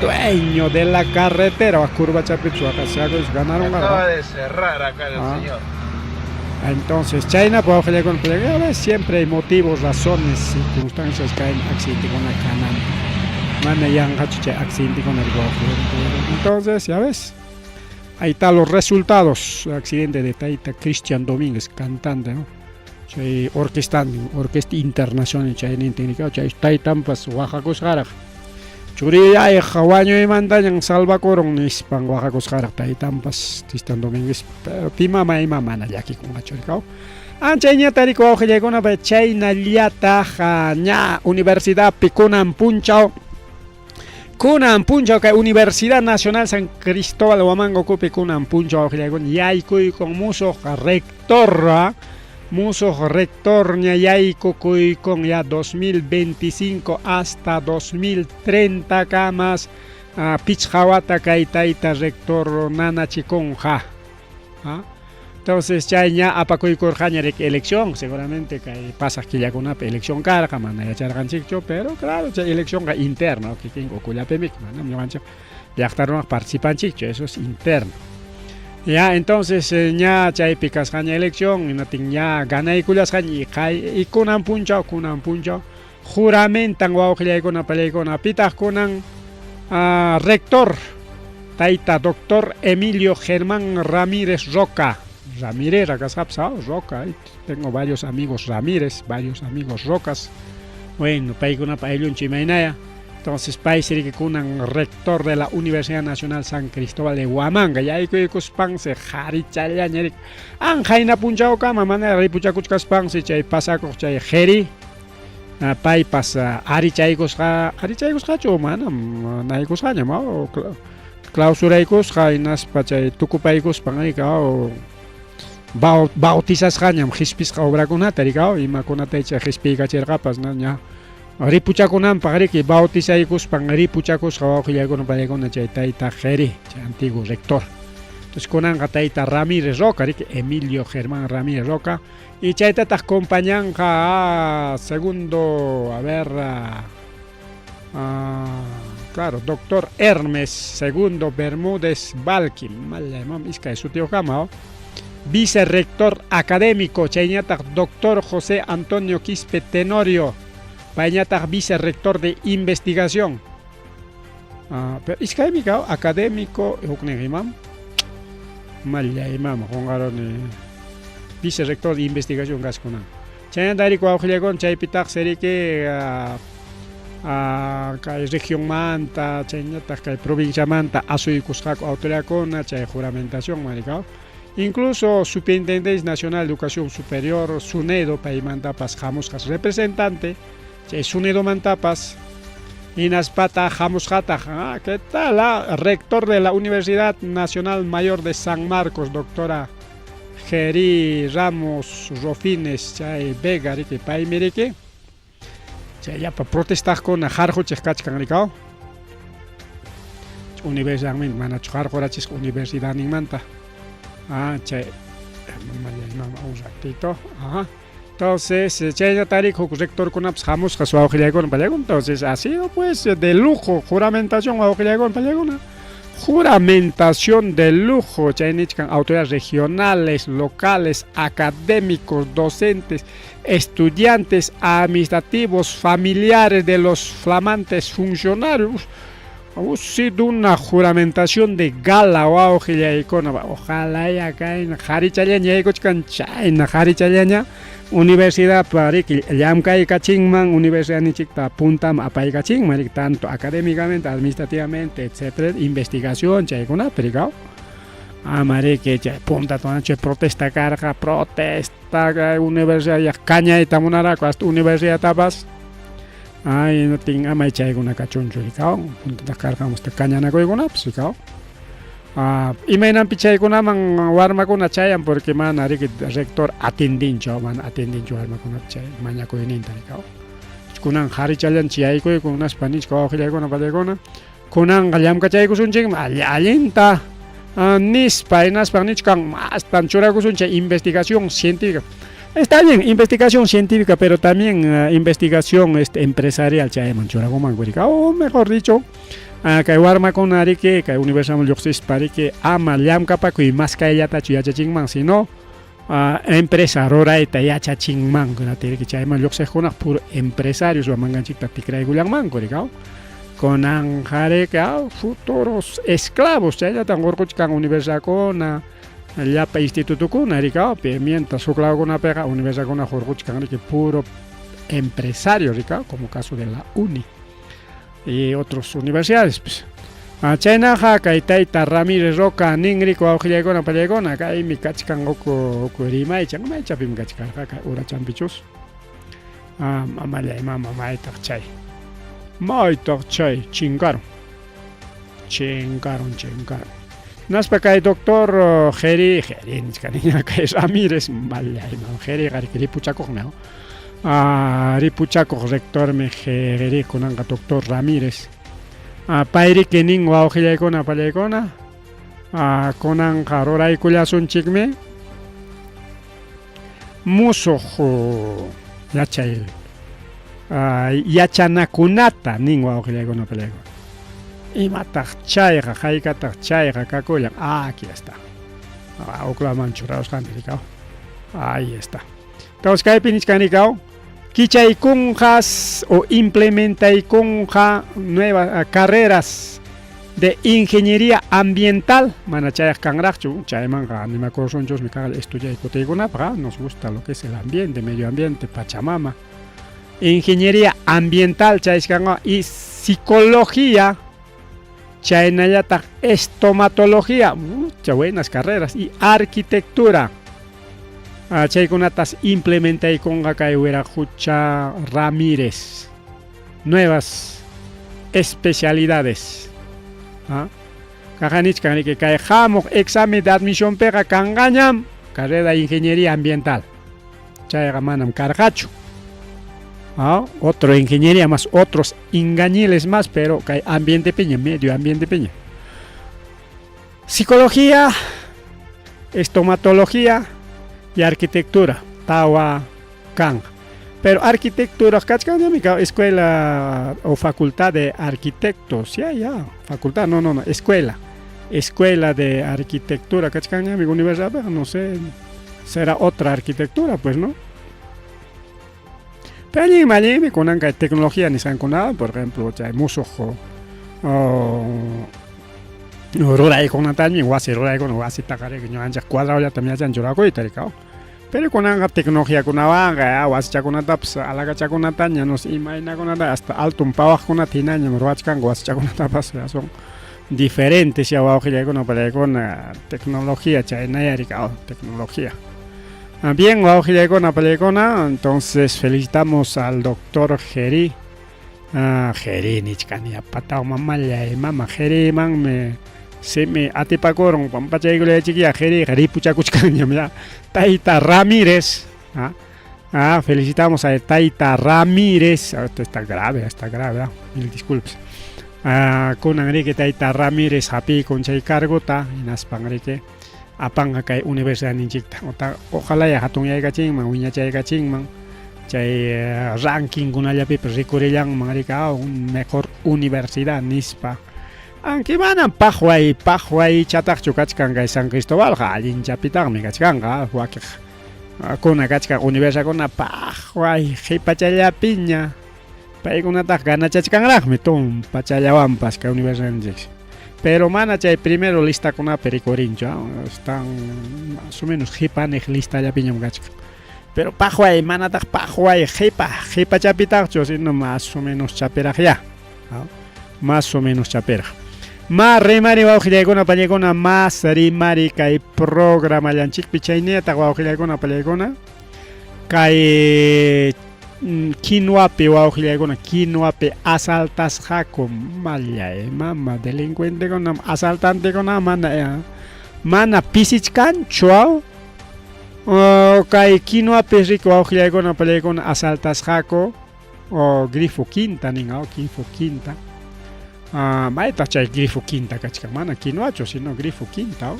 dueño de la carretera, curva chapichu ganaron. Acaba de cerrar acá el señor. Entonces, chayna pues, siempre hay motivos, razones, circunstancias que hay accidente con la kananta. Mana yanqachu chay accidente con el Entonces, ya ves. Ahí están los resultados. Accidente de Taita Cristian Domínguez, cantante, ¿no? Chay orquesta, orquesta internacional chay nintin chay taytanpas waqakusqaraq. Churiyayqa wañuymantañan salvakurun nispan waqakusqaraq taytanpas Cristian Domínguez, pero pi mama ima mana llakikunqachu rikaw. Anchayñata riku wawqillaykunapa chaynallataq ña universidadpi kunan punchaw. Kunan punchaw kay Universidad Nacional San Cristóbal Huamango ukupi kunan punchaw wawqillaykuna yaykuykun musuq rector, musuq rector ña yaykukuykun ya 2025 hasta 2030 kamas, pichqa wata kay tayta rector nanachikunqa. Entonces chay ña apakuykurqaña riki elección, seguramente kay pasaq killakunapi elección karqa, mana yacharqanchikchu, pero claro, chay eleccionqa interna, kikin ukullapimi, manam ñuqanchik llaqta runaq participanchikchu, eso es interno. Ya, entonces ña chaypi kasqaña elección, hinatin ña ganaykullasqaña y qay y kunan punchaw, kunan punchaw juramentan wawqillaykuna pallaykuna pitaq kunan rector tayta doctor Emilio Germán Ramírez Roca. Ramírez kasqapas, Roca, tengo varios amigos Ramírez, varios amigos Rocas. Bueno, paykunapa ayllunchik imaynaya. Entonces, paysi riki kunan rector de la Universidad Nacional San Cristóbal de Huamanga. Yaykuykuspansi qharichallaña riki. Anqayna punchawkama mana ripuchakuchkaspansi chay pasakuq chay qhiri paypas arichaykusqa, arichaykusqachu manam naykusqañam clausuraykusqa hinaspa chay tukupaykuspan riki bautizasqañam qhispisqa obrakunata riki imakunata chay qispiykachirqapas ña ripuchakunanpaq riki bautizaykuspan ripuchakusqa wawqillaykuna pallaykuna chay tayta Jeri, chay antiguo rector. Entonces kunanqa tayta Ramírez Roca riki, Emilio Germán Ramírez Roca, y chaytataq compañanqa segundo, a ver, claro, doctor Hermes Segundo Bermúdez Valqui, malla iskay sutiyuqkama, vicerrector académico, chayñataq doctor José Antonio Quispe Tenorio, payñataq vicerrector de investigación. Pero iskaymi ka académico huknin imam malla imam qunqaruni vicerrector de investigación kaskunan. Chaynata riki wawqillaykuna chaypitaqsi riki kay regionmanta chaynataq kay provinciamanta asuykusqaku autoridadkuna chay juramentación marika. Incluso Superintendencia Nacional de Educación Superior, SUNEDO, paymantapas hamusqas representante, chay SUNEDOmantapas hinaspata hamusqataq, ¿qué tal? Rector de la Universidad Nacional Mayor de San Marcos, doctora Geri Ramos Rofines, chay Vega, riki, paymi riki. Chay llapa protestaqkuna harquchiq kachkan rikaw. Universidadmanta manachu harqurachisqa universidadninmanta. Chay un ratito, ajá. Entonces, chaynata riki huk rectorkunapas hamusqa wawqillaykuna pallaykuna. Entonces, ha sido pues de lujo, juramentación wawqillaykuna pallaykuna. Juramentación de lujo, chay nichkan autoridades regionales, locales, académicos, docentes, estudiantes, administrativos, familiares de los flamantes funcionarios. Ha sido una juramentación de gala, wawqillaykuna. Ojalá ya kayna qharichallaña yaykuchkan chayna qharichallaña universidad riki llamkaykachinman, universidadninchikta puntaman apaykachinman riki, tanto académicamente, administrativamente, etcétera, investigación chaykunapi rikaw. Ama riki chay punta chay protesta karqa, protesta kay universidad kañayta munaraku hasta universidadtapas. Ay, natin amay chaykuna kachunchu rikaw, puntata karqamus hasta kañanakuykunapas rikaw. Imaynanpi chaykunaman warmakuna chayan porque mana riki rector atendinchu, mana atendinchu warmakunata chay mañakuyninta rikaw. Kunan qharichallanchik yaykuyku hinaspa nichka wawqillaykuna pallaykuna, kunanqa llamkachaykusunchikmi allinta nispa hinaspa nichkan mastan churakusun chay investigación científica. Está bien, investigación científica, pero también investigación empresarial chayman churakumanku rikaw, o mejor dicho, kay warmakuna riki kay universidadman lluqsispa riki ama llamkapakuy maskayllatachu yachachinman, sino empresa rurayta yachachinmanku riki chayman lluqsiqkunaq puro empresarios wamanganchikta tikraykullanmanku rikaw. Kunanqa riki futuros esclavos chayllatan hurquchkan universidadkuna, llapa institutokuna rikaw, mientras huk lawkunapiqa universidadkuna hurquchkan riki puro empresario rikaw, como caso de la UNI y otras universidades pues. Chaynaqa kay tayta Ramírez Roca nin riki wawqillaykuna pallaykuna kaymi kachkan uku uku rimaychan, maychapimi kachkarqa kay urachanpichus. Mamallay mama maytaq chay, maytaq chay chinkaron, chinkaron, chinkaron. Hinaspa kay doctor Geri, Geri nichkaniña kay Ramírez, mallay mama Geriqa riki ripuchakuqmi, ripuchakuq rectormi Geri kunanqa doctor Ramírez. Pay riki nin wawqillaykuna pallaykuna, kunanqa ruraykullasunchikmi musuq yachay yachanakunata nin wawqillaykuna pallaykuna. Imataq chayqa, haykataq chayqa kakullan. Aquí está. Uklaman churarusqanta rikaw. Ahí está. Entonces kaypi nichkan rikaw, kichaykunqas o implementaykunqa nuevas carreras de ingeniería ambiental, mana chayaq kanraqchu, chaymanqa animakursunchusmi kanqa estudiaykutiykunapaq, nos gusta lo que es el ambiente, medio ambiente, Pachamama. Ingeniería ambiental chayskanqa y psicología, chaynallataq estomatología, muchas buenas carreras, y arquitectura. Chaykunatas implementaykunqa kay Wiraqucha Ramírez. Nuevas especialidades. Kaqa nichkan riki kay hamuq examen de admisionpiqa kanqañam carrera de ingeniería ambiental. Chayqa manam karqachu. Otro ingeniería más, otros engañiles más, pero kay ambiente piña, medio ambiente piña. Psicología, estomatología y arquitectura. Tawa kan. Pero arquitectura, kachkanñami escuela o facultad de arquitectos, ya, ya, facultad, no, no, no, escuela. Escuela de arquitectura, kachkanñami universidad, no sé, será otra arquitectura, pues, ¿no? Pero allinmi, allinmi kunan kay tecnología nisqankuna, por ejemplo, chay musuq ruraykunatami, wasi ruraykuna, wasitaqa riki ñuqanchik cuadradollatam yachanchik rurakuyta rikaw. Pero kunanqa tecnologiakunawanqa wasichakunatapas alagachakunataña, no sé, imaynakunata, hasta alton pawaqkunata hinañam ruwachkanku wasichakunatapas, ya son diferentes ya wawqillaykuna pallaykuna, tecnología chaynaya rikaw, tecnología. Bien, wawqillaykuna pallaykuna, entonces felicitamos al doctor Geri. Geri nichkani yapataw mamallay, mama Gerimanmi simi atipakurun, pampachaykullaychikya Geriqa ripuchakuchkanñam ya. Tayta Ramírez, felicitamos a Tayta Ramírez, esto está grave, mil disculpas. Kunan riki Tayta Ramírez hapiykun chay cargota, hinaspan riki apanqa kay universidadninchikta. Ojalá ya hatunyaycachinman, wiñachaykachinman, chay rankingkunallapipas rikurillanman riki, un mejor universidad nispa. Aunque manam paqway paqwaychataqchu kachkan kay San Cristobalqa, allinchapitaqmi kachkanqa, wakiq kuna kachkan universidadkuna paqway qhipachallapiña, paykunataq ganachachkanraqmi tumpachallawanpas kay universidadninchik. Pero mana chay primero listakunapi rikurinchu, están más o menos qhipaniq listallapiñam kachkan. Pero paqway manataq paqway qhipa qhipachapitaqchu, sino más o menos chapiraq ya. Más o menos chapiraq. Ma rimari wawqillaykuna pallaykuna, más rimari kay programallanchikpi chayniyataq wawqillaykuna pallaykuna. Kay Quinuapi wawqillaykuna, Quinuapi asaltasqaku, mallay mama delincuentekuna, asaltantekuna mana mana pisichkanchu. Kay Quinuapi riki wawqillaykuna pallaykuna asaltasqaku, o Grifo Quinta nin, Grifo Quinta. Maytaq chay Grifo Quinta kachkan, mana Quinuachu, sino Grifo Quinta.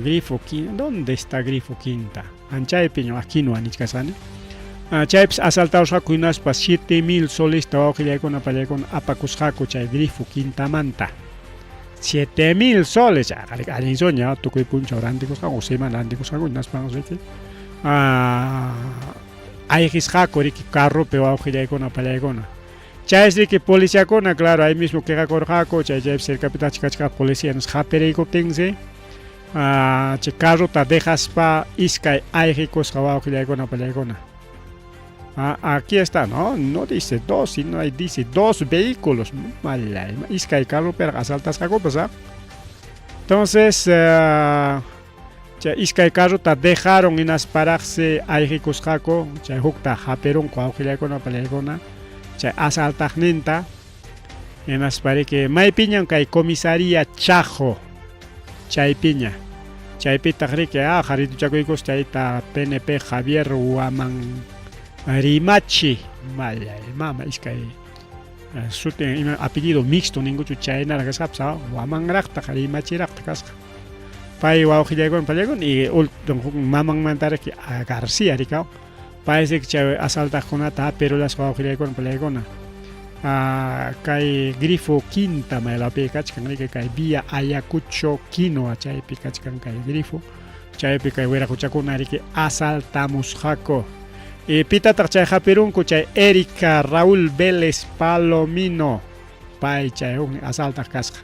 Grifo Quinta, ¿dónde está Grifo Quinta? Anchaypi ñuqa Quinua nichkasqani. Chaypis asaltarusqaku hinaspa 7000 solesta wawqillaykuna pallaykuna apakusqaku chay Grifo Quintamanta. 7000 soles, allin sueño, tukuy punchaw rantikusqaku, semana rantikusqaku, hinaspa riki ayqisqaku riki carropi wawqillaykuna pallaykuna. Chaysi riki policiakuna, claro, ahí mismo quejakurqaku, chay chaypi cercapitaqchi kachka policía nisqa hapiriykuptinsi, chay carrota dejaspa iskay ayqikusqa wawqillaykuna pallaykuna. Aquí está, ¿no? No dice dos, sino ahí dice dos vehículos. Mallay, iskay carropiraq asaltasqakupas, ¿ah? Entonces, chay iskay carrota dejaron hinasparaqsi ayqikusqaku, chay hukta hapirunku wawqillaykuna pallaykuna, chay asaltaqninta, hinaspa riki maypiñam kay comisaría Chajo, chaypiña. Chaypitaq riki harituchakuykus chayta PNP Javier Huaman Rimachi, mallay mama iskay sutin ima apellido mixto ninkuchu chaynaraq kasqapas, Huamanraqtaq Rimachiraqtaq kasqa. Pay wawqillaykuna pallaykuna y huk mamanmanta riki García rikaw. Pay riki chay asaltaqkunata hapirulasqa wawqillaykuna pallaykuna. Kay grifo quinta maylapi kachkan riki kay vía Ayacucho Quinoa chaypi kachkan kay grifo chaypi kay wiraquchakuna riki asaltamusqaku. Y pitataq chay hapirunku chay Erika Raúl Vélez Palomino pay chay huknin asaltaq kasqa.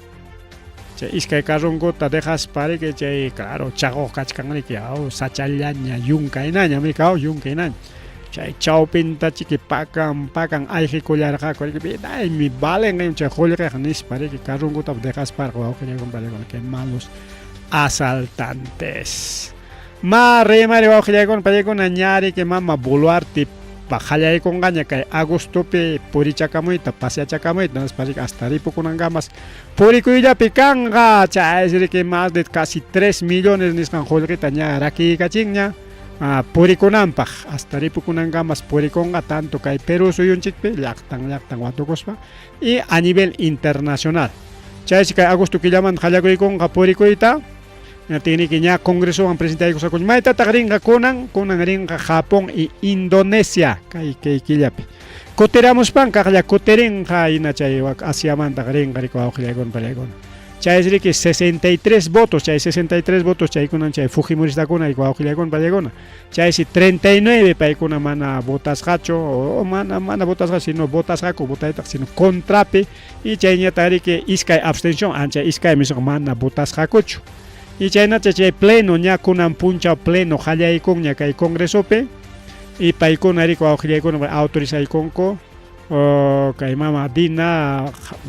Chay iskay carronkuta dejaspa riki chay claro chaquq kachkan riki aw sachallaña yunkaynaña riki aw yunkaynaña. Chay chawpinta chiki pakan pakan ayqikullarqaku riki vidaymi valen chay qullqiq nispa riki carronkutapas dejasparqa wawqillaykuna paykuna que malos asaltantes. Ma rimari wawqillaykuna paykuna ña riki mama Boluarte qallaykunqaña kay agostopi purichakamuyta paseachakamuyta nispa riki hasta ripukunankamas purikuyllapi kanqa chaysi riki más de casi 3 millones nisqan qullqita ña rakiykachinña purikunanpaq hasta ripukunankamas purikunqa tanto kay Perú suyunchikpi llaqtan llaqtan watukuspa y a nivel internacional chaysi kay agosto killamanta qallakuykunqa purikuyta. Tiniki ña congresowan presentaykusqakuña. Maytataq rinqa kunan? Kunan rinqa Japón y Indonesia kay kay killapi. Kutiramuspan kaqlla kutirinqa hina chay wak Asiamantaq rinqa riki wawqillaykuna pallaykuna. Chaysi riki 63 votos, chay 63 votos chaykunan chay fujimoristakuna riki wawqillaykuna pallaykuna. Chaysi 39 paykuna mana votasqachu o mana mana votasqa sino votasqaku votaytaq sino contrapi y chayñataq riki iskay abstención ancha iskaymi mana votasqakuchu. Y chaynacha chay pleno ña kunan punchaw pleno qallaykunña kay congresopi y paykuna riki wawqillaykuna autorizaykunku kay mama Dina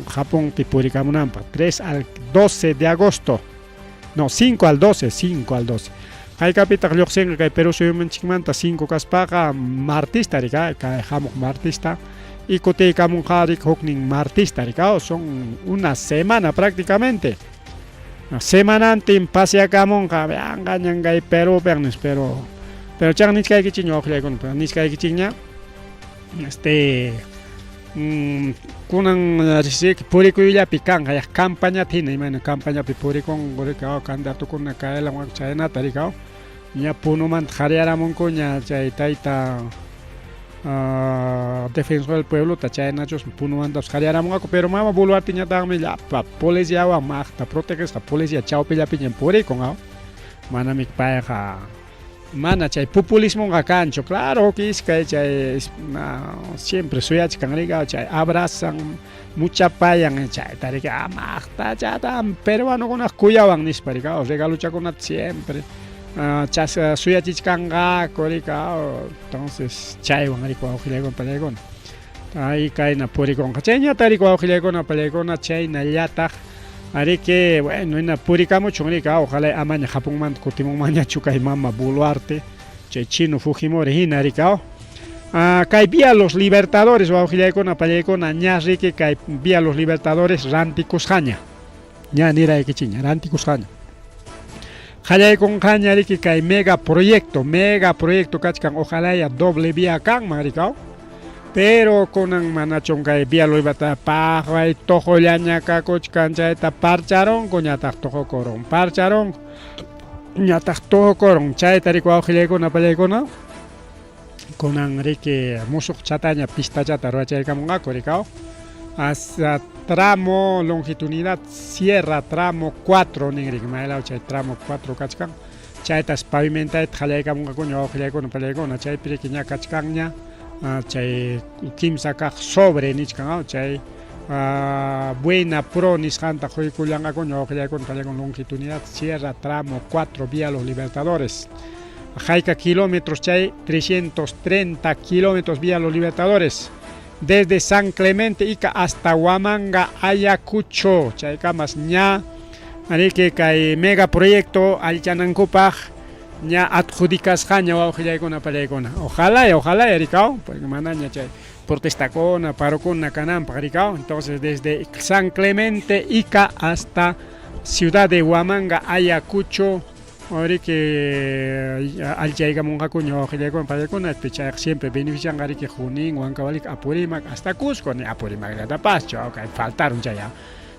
Japonpi purikamunanpaq 3 al 12 de agosto. No, 5 al 12, 5 al 12. Haykapitaq lluqsinqa kay Perú suyumanchikmanta 5 kaspaqa martista rika, kay hamuq martista y kutiykamunqa riki huknin martista rika, son una semana prácticamente. Semanantin paseakamunqa, yanqañan kay Perúpiq nispa, pero pero chayqa nichkaykichikña wawqillaykuna, pero nichkaykichikña este kunan riki purikuyllapi kanqa yaq campañata hina imayna campañapi purikunku riki candidatokuna kaylan chaynata riki ña Punomanta qariyaramunkuña chay tayta defensor del pueblota chaynachusmi Punomantapas qariyaramunqaku pero mama Boluarteñataqmi llapa policiawan maqta protegesqa policía chawpillapiñam purikun manami payqa mana chay populismoqa kanchu claro huk iskay chay siempre suyachkan riki chay abrazan muchapayan chayta riki maqtachata peruanokunaq kuyawan nispa riki regalochakunata siempre chas suyachichkanqaku riki entonces chaywan riki wawqillaykuna pallaykuna ay kayna purikunqa chayñata riki wawqillaykuna pallaykuna chaynallataq ariki bueno hina purikamuchun riki ojalá amaña Japonmanta kutimunmanñachu kay mama Boluarte chay chino Fujimori hina riki. Kay Vía Los Libertadores wawqillaykuna pallaykuna ña riki kay Vía Los Libertadores rantikusqaña ña niraykichikña rantikusqaña qallaykunqaña riki kay mega proyecto kachkan ojalá ya doble vía kanman riki pero kunan manachun kay Vía Los Libertadores paqway tuqullaña kakuchkan chayta parcharunku ñataq tuqukurun parcharunku ñataq tuqukurun chayta riki wawqillaykuna pallaykuna kunan riki musuq chataña pistachata ruwachaykamunqaku riki hasta tramo longitudinidad sierra tramo 4 nin riki maylaw chay tramo 4 kachkan chaytas pavimentayta qallaykamunqakuña wawqillaykuna pallaykuna chaypi riki ña kachkanña chay kimsa kaq sobre nichkan chay buena pro nisqanta quykullanqakuña wawqillaykuna pallaykuna longitudinidad sierra tramo 4 Vía Los Libertadores. Hayka kilómetros chay 330 kilómetros Vía Los Libertadores desde San Clemente Ica hasta Huamanga Ayacucho chaykamas ña ariki kay mega proyecto allichanankupaq ña adjudicasqaña wawqillaykuna pallaykuna ojalá ojalá rikaw porque manaña chay protestakuna parokuna kananpaq rikaw entonces desde San Clemente Ica hasta Ciudad de Huamanga Ayacucho riki allichaykamunqakuña wawqillaykuna pallaykuna chayqa siempre beneficianqa riki Junín, Huancavelica, Apurímac hasta Cusco ni Apurímacllatapaschu kay faltaron chay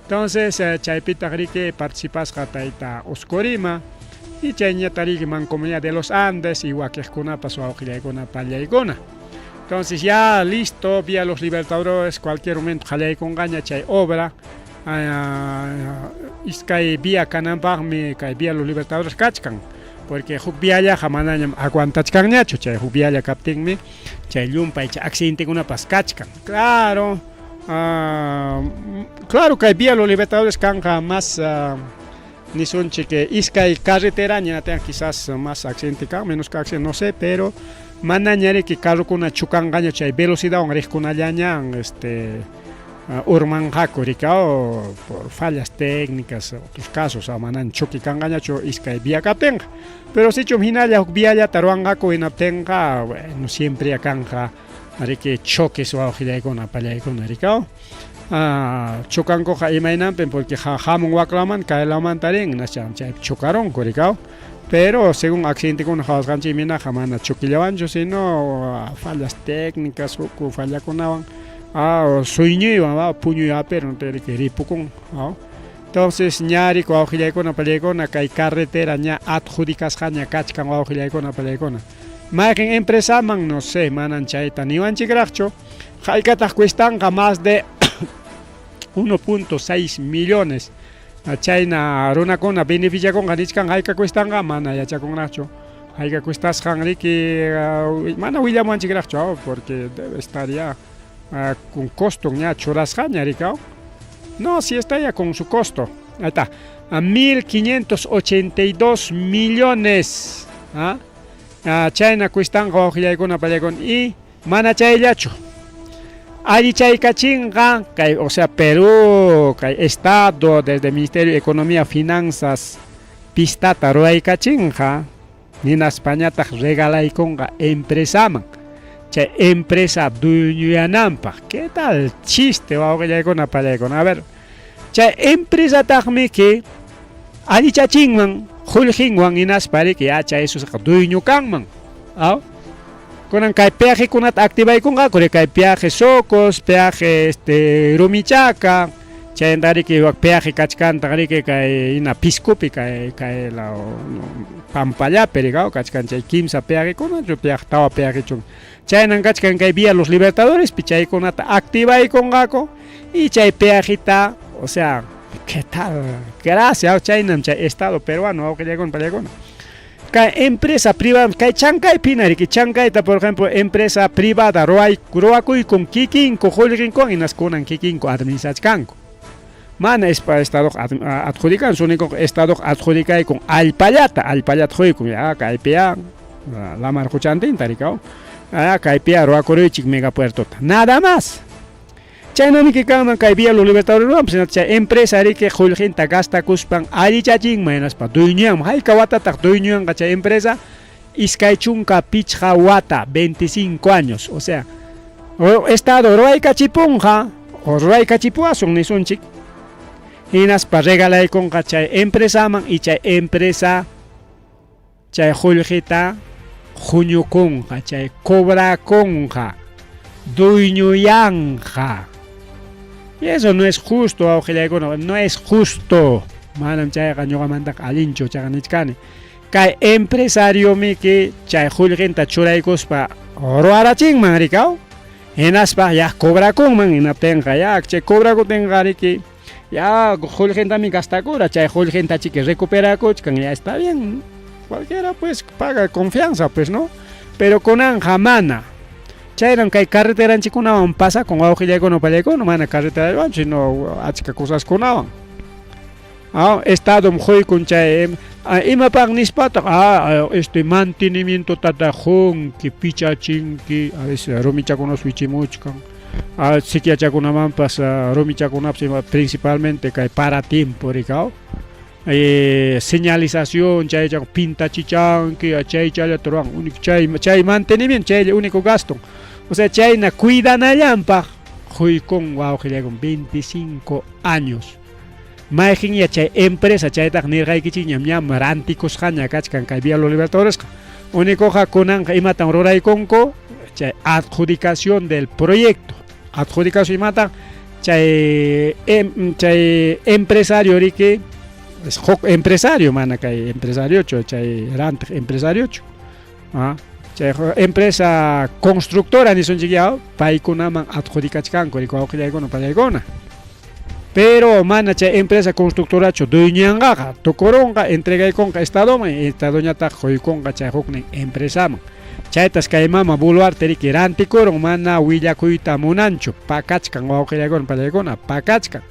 entonces chaypitaq riki participasqa tayta Oscorima y chayñata riki Mancomunidad de los Andes y wakiqkunapas wawqillaykuna pallaykuna. Entonces ya listo, vía Los Libertadores, cualquier momento qallaykunqaña chay obra. Iskay vía kananpaqmi kay vía Los Libertadores kachkan. Porque huk viallaqa manañam aguantachkanñachu, chay huk vialla kaptinmi chay llumpay chay accidentekunapas kachkan. Claro, claro kay vía Los Libertadores kanqa más nisunchik iskay carreteraña quizás más accidente kan, menos que accidente, no sé, pero manaña riki carrokuna chukanqaña chay velocidadwan riqkunallaña urmanqaku rikao por fallas técnicas, otros casos, manaña chuki kanqañachu iskay vía kaptinqa. Pero sichum hinalla huk viallata ruwanqaku hinaptinqa, bueno, siempre ya kanqa riki choques wawqillaykuna pallaykuna rikao. Chokankuqa imaynanpim porque hamun waklaman kaylawmanta rin chay chocarunku rikao. Pero según accidentekuna qhawasqanchikmi hinaqa mana choquillawanchu sino fallas técnicas huk fallakunawan suyñuywan puñuy hapirun riki ripukun. Entonces ña riki wawqillaykuna pallaykuna kay carretera ña adjudicasqaña kachkan wawqillaykuna pallaykuna. Mayqin empresaman no sé, manan chayta niwanchikraqchu. Haykataq cuestanqa más de 1.6 millones. Chayna runakuna beneficiakunqa nichkan hayka cuestanqa mana yachakunraqchu. Hayka cuestasqan riki mana willamuwanchikraqchu porque debe estar ya con costo ña churasqaña rikaw. No, si está ya con su costo. Ahí está. A 1.582 millones. ¿Ah? Chayna cuestanqa wawqillaykuna pallaykuna y mana chayllachu. Allichaykachinqa kay, o sea, Perú, kay Estado, desde Ministerio de Economía, Finanzas, pistata ruwaykachinqa, hinaspañataq regalaykunqa empresaman. Chay empresa dueñoyananpaq. ¿Qué tal chiste wawqillaykuna pallaykuna? A ver, chay empresataqmi que allichachinman qullqinwan hinaspa riki ya chay esusqa dueño kanman. ¿Aw? Kunan kay peajekunata activaykunqaku kay peaje Socos, peaje Rumichaca, chayanta riki wak peaje kachkantaq riki kay hina Piscopi kay kay law Pampallapi rikaw kachkan chay kimsa peajekuna, peaje tawa peajechun. Chaynan kachkan kay Vía Los Libertadores chaykunata activaykunqaku y chay peajita, o sea, ¿qué tal? Gracias, chaynam chay Estado peruano wawqillaykuna pallaykuna. Kay empresa privada, kay Chancaypina riki, Chancayta, por ejemplo, empresa privada ruwakuykun kikinku qullqinkuwan hinas kunan kikinku administrachkanku. Mana Estado adjudican, único Estado adjudicaykun allpallata, allpallata quykun, ya kaypiya lamar quchantinta rikaw. Kaypiya ruwakuruychik megapuertota. Nada más. Chaynamiki kanman kay Vía Los Libertadores ruwanpas, chay empresa riki qullqinta gastakuspan allichachinman hinaspa dueñoyanman. Hayka watataq dueñoyanqa chay empresa? 25 wata, 25 años. O sea, Estado ruwaykachipunqa o ruwaykachipuwasun nisunchik. Hinaspa regalaykunqa chay empresaman y chay empresa chay qullqita huñukunqa, chay cobrakunqa, dueñoyanqa. Y eso no es justo, wawqillaykuna, no es justo. Manam chayqa ñuqamantaqa allinchu chayqa nichkani. Kay empresario miki chay qullqinta churaykuspa ruwarachinman rikaw. Hinaspa ya cobrakunman hinaptinqa ya chay cobrakutinqa riki ya qullqintami gastakura chay qullqinta chiki recuperakuchkan ya está bien. Cualquiera pues paga confianza pues, ¿no? Pero kunanja mana. Chayran kay carreteranchikunawan pasakun wawqillaykuna pallaykuna mana carreterawan sino achka cosaskunawan. Estado quykun chay imapaq nispataq mantenimiento tata qunki pichachinki a veces rumichakunas wichimuchkan sikyachakunamanpas rumichakunapas ima principalmente kay para tiempo rikaw. Señalización chaycha pintachichanki chaychallata ruwan único chay chay mantenimiento chaylla único gasto. O sea, chayna cuidanallanpaq quykun wawqillaykun 25 años. Mayqinña chay empresa chaytaq nirqaykichikñam ñam rantikusqaña kachkan kay Vía Los Libertadoresqa. Únicoqa kunanqa imatan ruraykunku chay adjudicación del proyecto. Adjudicación imatan chay chay empresario riki es huk empresario mana kay empresariochu chay rantiq empresariochu. Chay empresa constructora nisunchik ya paykunaman adjudicachkanku riki wawqillaykuna pallaykuna. Pero mana chay empresa constructorachu dueñanqaqa, tukurunqa, entregaykunqa estadoman, estadoñataq quykunqa chay huknin empresaman. Chaytas kay mama Boluarte riki rantikurun, mana willakuyta munanchu, pakachkan wawqillaykuna pallaykuna, pakachkan.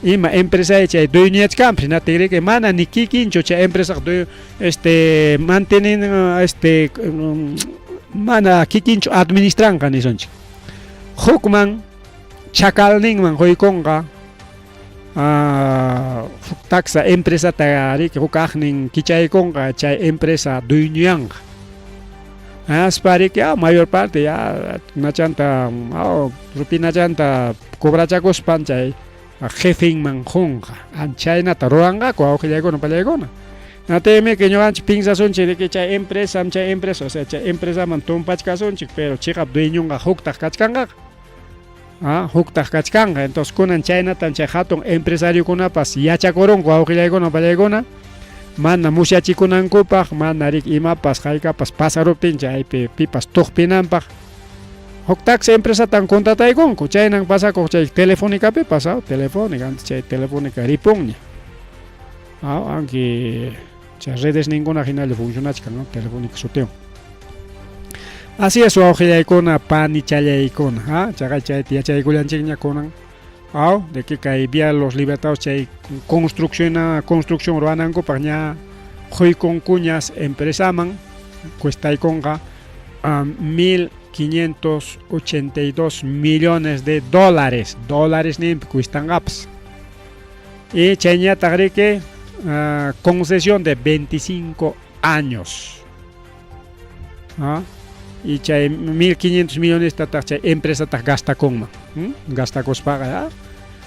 Ima empresay chay dueñachkanpis, hinaptin riki mana ni kikinchu chay empresaq este mantenen este mana kikinchu administranqa nisunchik. Hukman chakalninman quykunqa huk taksa empresata riki huk kaqnin kichaykunqa chay empresa dueñoyanqa. Aspa riki mayor parte ya nachanta rupinachanta cobrachakuspan chay jefenman qunqa. Chaynata ruranqaku wawqillaykuna pallaykuna. Natimi que ñuqanchik pinsasunchik riki chay empresam chay empresa, o sea chay empresaman tumpachkasunchik, pero chiqap dueñonqa huktaq kachkanqaqa. Huktaq kachkanqa. Entonces kunan chaynatan chay hatun empresariokunapas yachakurunku wawqillaykuna pallaykuna, mana musyachikunankupaq, mana riki imapas haykapas pasaruptin chaypi pipas tuqpinanpaq. Huk taxi empresatan contrataykunku, chaynan pasakuq chay Telefónicapipas, Telefónica, antes chay Telefónica ripunña. Aunque chay redes ninguna hinalla funcionachkan, ¿no? Telefónica sutiwan. Así es, wawqillaykuna, panichallaykuna, chaqay chayta yachaykullanchikña kunan. De que kay Vía Los Libertadores chay construcción ruwanankupaq ña quykunkuñas empresaman, cuestaykunqa 1.582 millones de dólares, dólares nimpi cuestanqapas. Y chayñataq riki concesión de 25 años. Y chay 1.500 millones tataq chay empresataq gastakunman. Gastakuspaqa,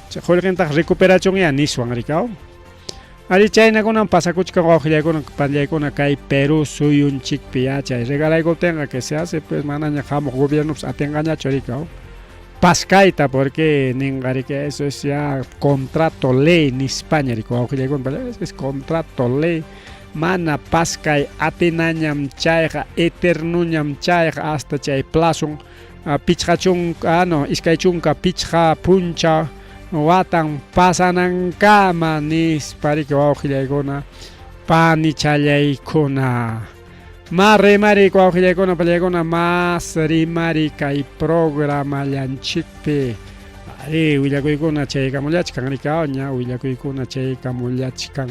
chay qullqintaq recuperachun ya niswan riki. Ari chaynakunan pasakuchkan wawqillaykuna panllaykuna kay Perú suyunchikpi ya chay regalaykuptinqa que se hace pues manaña hamuq gobiernopas atinqañachu riki paskayta porque ninqa riki eso es ya contrato ley nispaña riki wawqillaykuna es contrato ley mana paskay atinañam chayqa eternuñam chayqa hasta chay plazon pichqa chunka no 25 puncha watan pasanankama nispa riki wawqillaykuna panichallaykuna. Ma rimari wawqillaykuna pallaykuna mas rimari kay programallanchikpi. Ari willakuykuna chaykamullachkan riki ña willakuykuna chaykamullachkan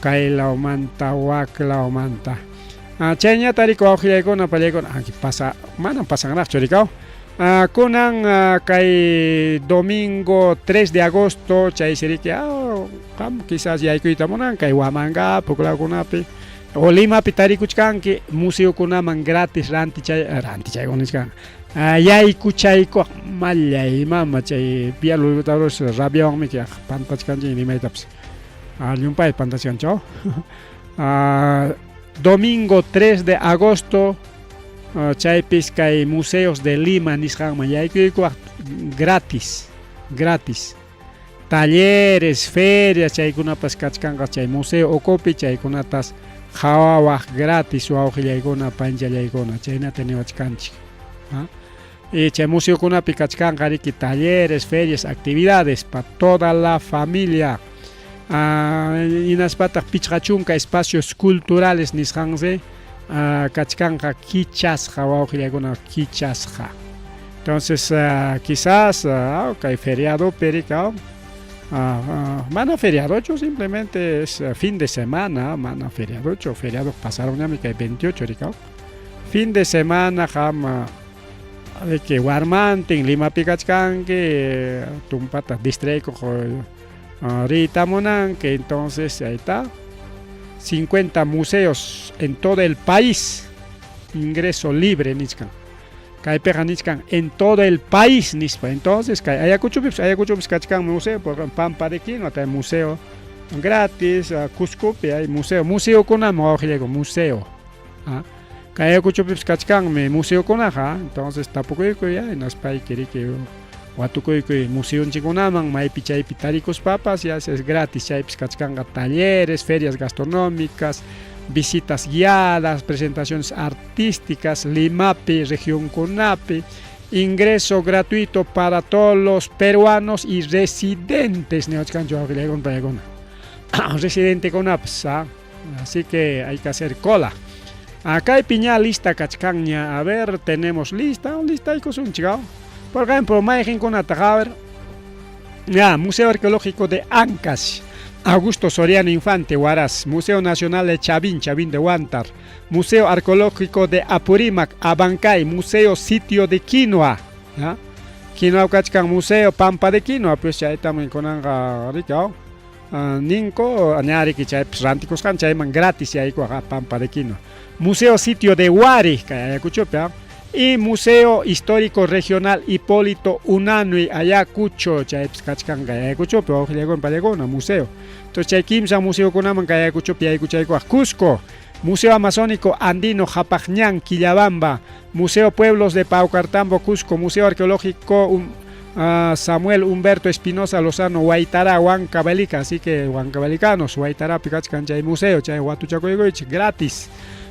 kay lawmanta wak lawmanta. Chayñata riki wawqillaykuna pallaykuna pasa manam pasanraqchu riki. Kunan kay domingo 3 de agosto chaysi riki qam quizás yaykuyta munan kay Huamangapi puklawkunapi o Limapi tarikuchkanki museokunaman gratis rantichaykun nichkan yaykuchaykuq mallay mama chay Vía Los Libertadores rabiawanmi pantachkanchik rimaytapas llumpay pantachkanchik. Domingo 3 de agosto chaypis kay museos de Lima nisqanman yaykuykuaq gratis, gratis. Talleres, ferias chaykunapas kachkanqa chay museo ukupi chaykunatas qhawawaq gratis wawqillaykuna panchallaykuna chaynata niwachkanchik. Y chay museokunapi kachkanqa riki talleres, ferias, actividades pa toda la familia. Hinaspataq 50 espacios culturales nisqansi kachkanqa kichasqa wawqillaykuna kichasqa. Entonces quizás kay feriadopi riki mana feriadochu simplemente es fin de semana, mana feriadochu, feriado pasaron kay 28 riki. Fin de semana qam de que warmantin Limapi kachkanki tumpata distraikuq riyta munanki, entonces ahí está 50 museos en todo el país, ingreso libre nichkan. Kaypiqa nichkan en todo el país nispa. Entonces kay Ayacuchopipis, Ayacuchopis kachkan museo, por ejemplo, Pampa de Quinoa hay museo gratis, Cuscopi hay museo, museokunaman wawqillayku museo. Kay Ayacuchopipis kachkanmi museokunaqa, entonces tapukuykuy ya hinaspayki riki watukuykuy museonchikkunaman maypi chaypi tarikuspapas ya es gratis chaypis kachkanqa talleres, ferias gastronómicas, Visitas guiadas, presentaciones artísticas, Limapi, regionkunapi, ingreso gratuito para todos los peruanos y residentes. Residente con APSA, así que hay que hacer cola. Acá hay piña lista kachkanña. A ver, tenemos lista, lista hay chico. Por ejemplo, con a ver. Ya, Museo Arqueológico de Ancash. Augusto Soriano Infante, Huaraz, Museo Nacional de Chavín, Chavín de Huántar, Museo Arqueológico de Apurímac, Abancay, Museo Sitio de Quinoa, ¿ya? Quinoa kachkan Museo Pampa de Quinoa, pues chaytam kunanqa rikaw. Ninko ñariki chaypis rantikusqan chayman gratis yaykuq Pampa de Quinoa. Museo Sitio de Huari, kay Ayacuchopi, y Museo Histórico Regional Hipólito Unanue, Ayacucho, chaypis kachkan kay Ayacuchopi, wawqillakuna pallakuna, museo. Entonces chay kimsa museo kunaman kay Ayacuchopi yaykuchaykuaq. Cusco, Museo Amazónico Andino Japajñán, Quillabamba, Museo Pueblos de Paucartambo, Cusco, Museo Arqueológico Samuel Humberto Espinosa Lozano, Huaytará, Huancavelica, así que huancavelicanos, Huaytará, kachkan chay museo, chay watuchakuykuych, gratis.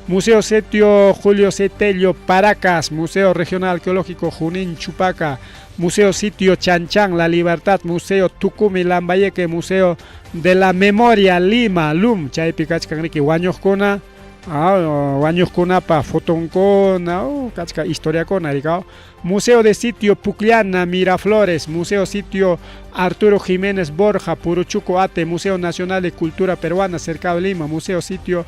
Museo Sitio Julio Cetello, Paracas, Museo Regional Arqueológico Junín Chupaca, Museo Sitio Chanchán, La Libertad, Museo Tucumi, Lambayeque, Museo de la Memoria, Lima, Lum, chaypi kachkan riki wañuqkuna, wañuqkunapa fotonkuna, kachka historiakuna rikaw. Museo de Sitio Pucllana, Miraflores, Museo Sitio Arturo Jiménez Borja, Puruchuco Ate, Museo Nacional de Cultura Peruana, Cercado Lima, Museo Sitio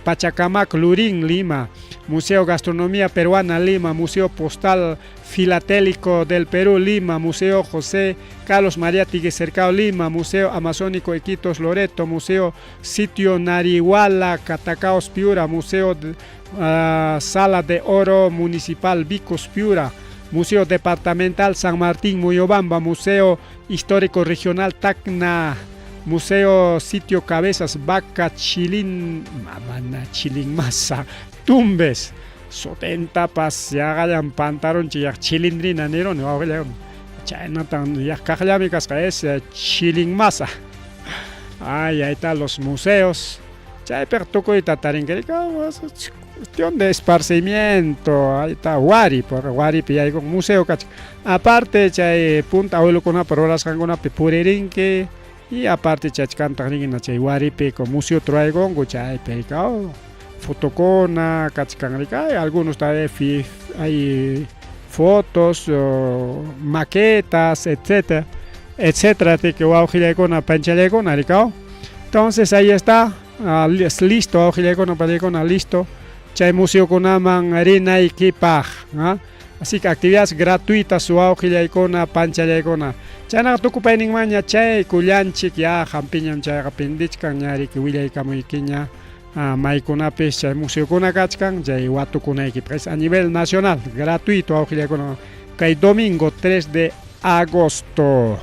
Pachacamac, Lurín, Lima, Museo Gastronomía Peruana, Lima, Museo Postal Filatélico del Perú, Lima, Museo José Carlos Mariátegui, Cercado Lima, Museo Amazónico Iquitos, Loreto, Museo Sitio Narihuala, Catacaos, Piura, Museo de, Sala de Oro Municipal Vicos, Piura, Museo Departamental San Martín, Moyobamba, Museo Histórico Regional Tacna, Museo Sitio Cabezas, Vaca, Chilín, Mamana, Chilín Masa, Tumbes, Sotentapas, yaqallan pantaronchik chilindrina niruni wawqillakuna, chaynatan kaqllami kasqa es Chilín Masa. Ay, ahí están los museos. Chaypiqa tukuyta tarinki cuestión de esparcimiento, ahí está Wari, por Waripi yaykun museo kachkan. Aparte chay punta abuelokunapa rurasqankunapi puririnki y aparte chachkantaq rin chay Waripi museo ruraykunku chaypi rikaw fotokuna kachkan rika, algunos todavía hay fotos, maquetas, etcétera, etcétera, que wawqillaykuna panchallaykuna rikaw. Entonces ahí está, listo, wawqillaykuna pallaykuna listo. Chay museokunaman rinaykipaq, Así que actividades gratuitas wawqillaykuna panchallaykuna. Chaynaqa tukupayninmanña chay kullanchik ya hampiñam chayqa pindichkan ña riki willaykamuykiña maykunapis chay museokuna kachkan chay watukunaykipaq es a nivel nacional gratuito wawqillaykuna kay domingo 3 de agosto.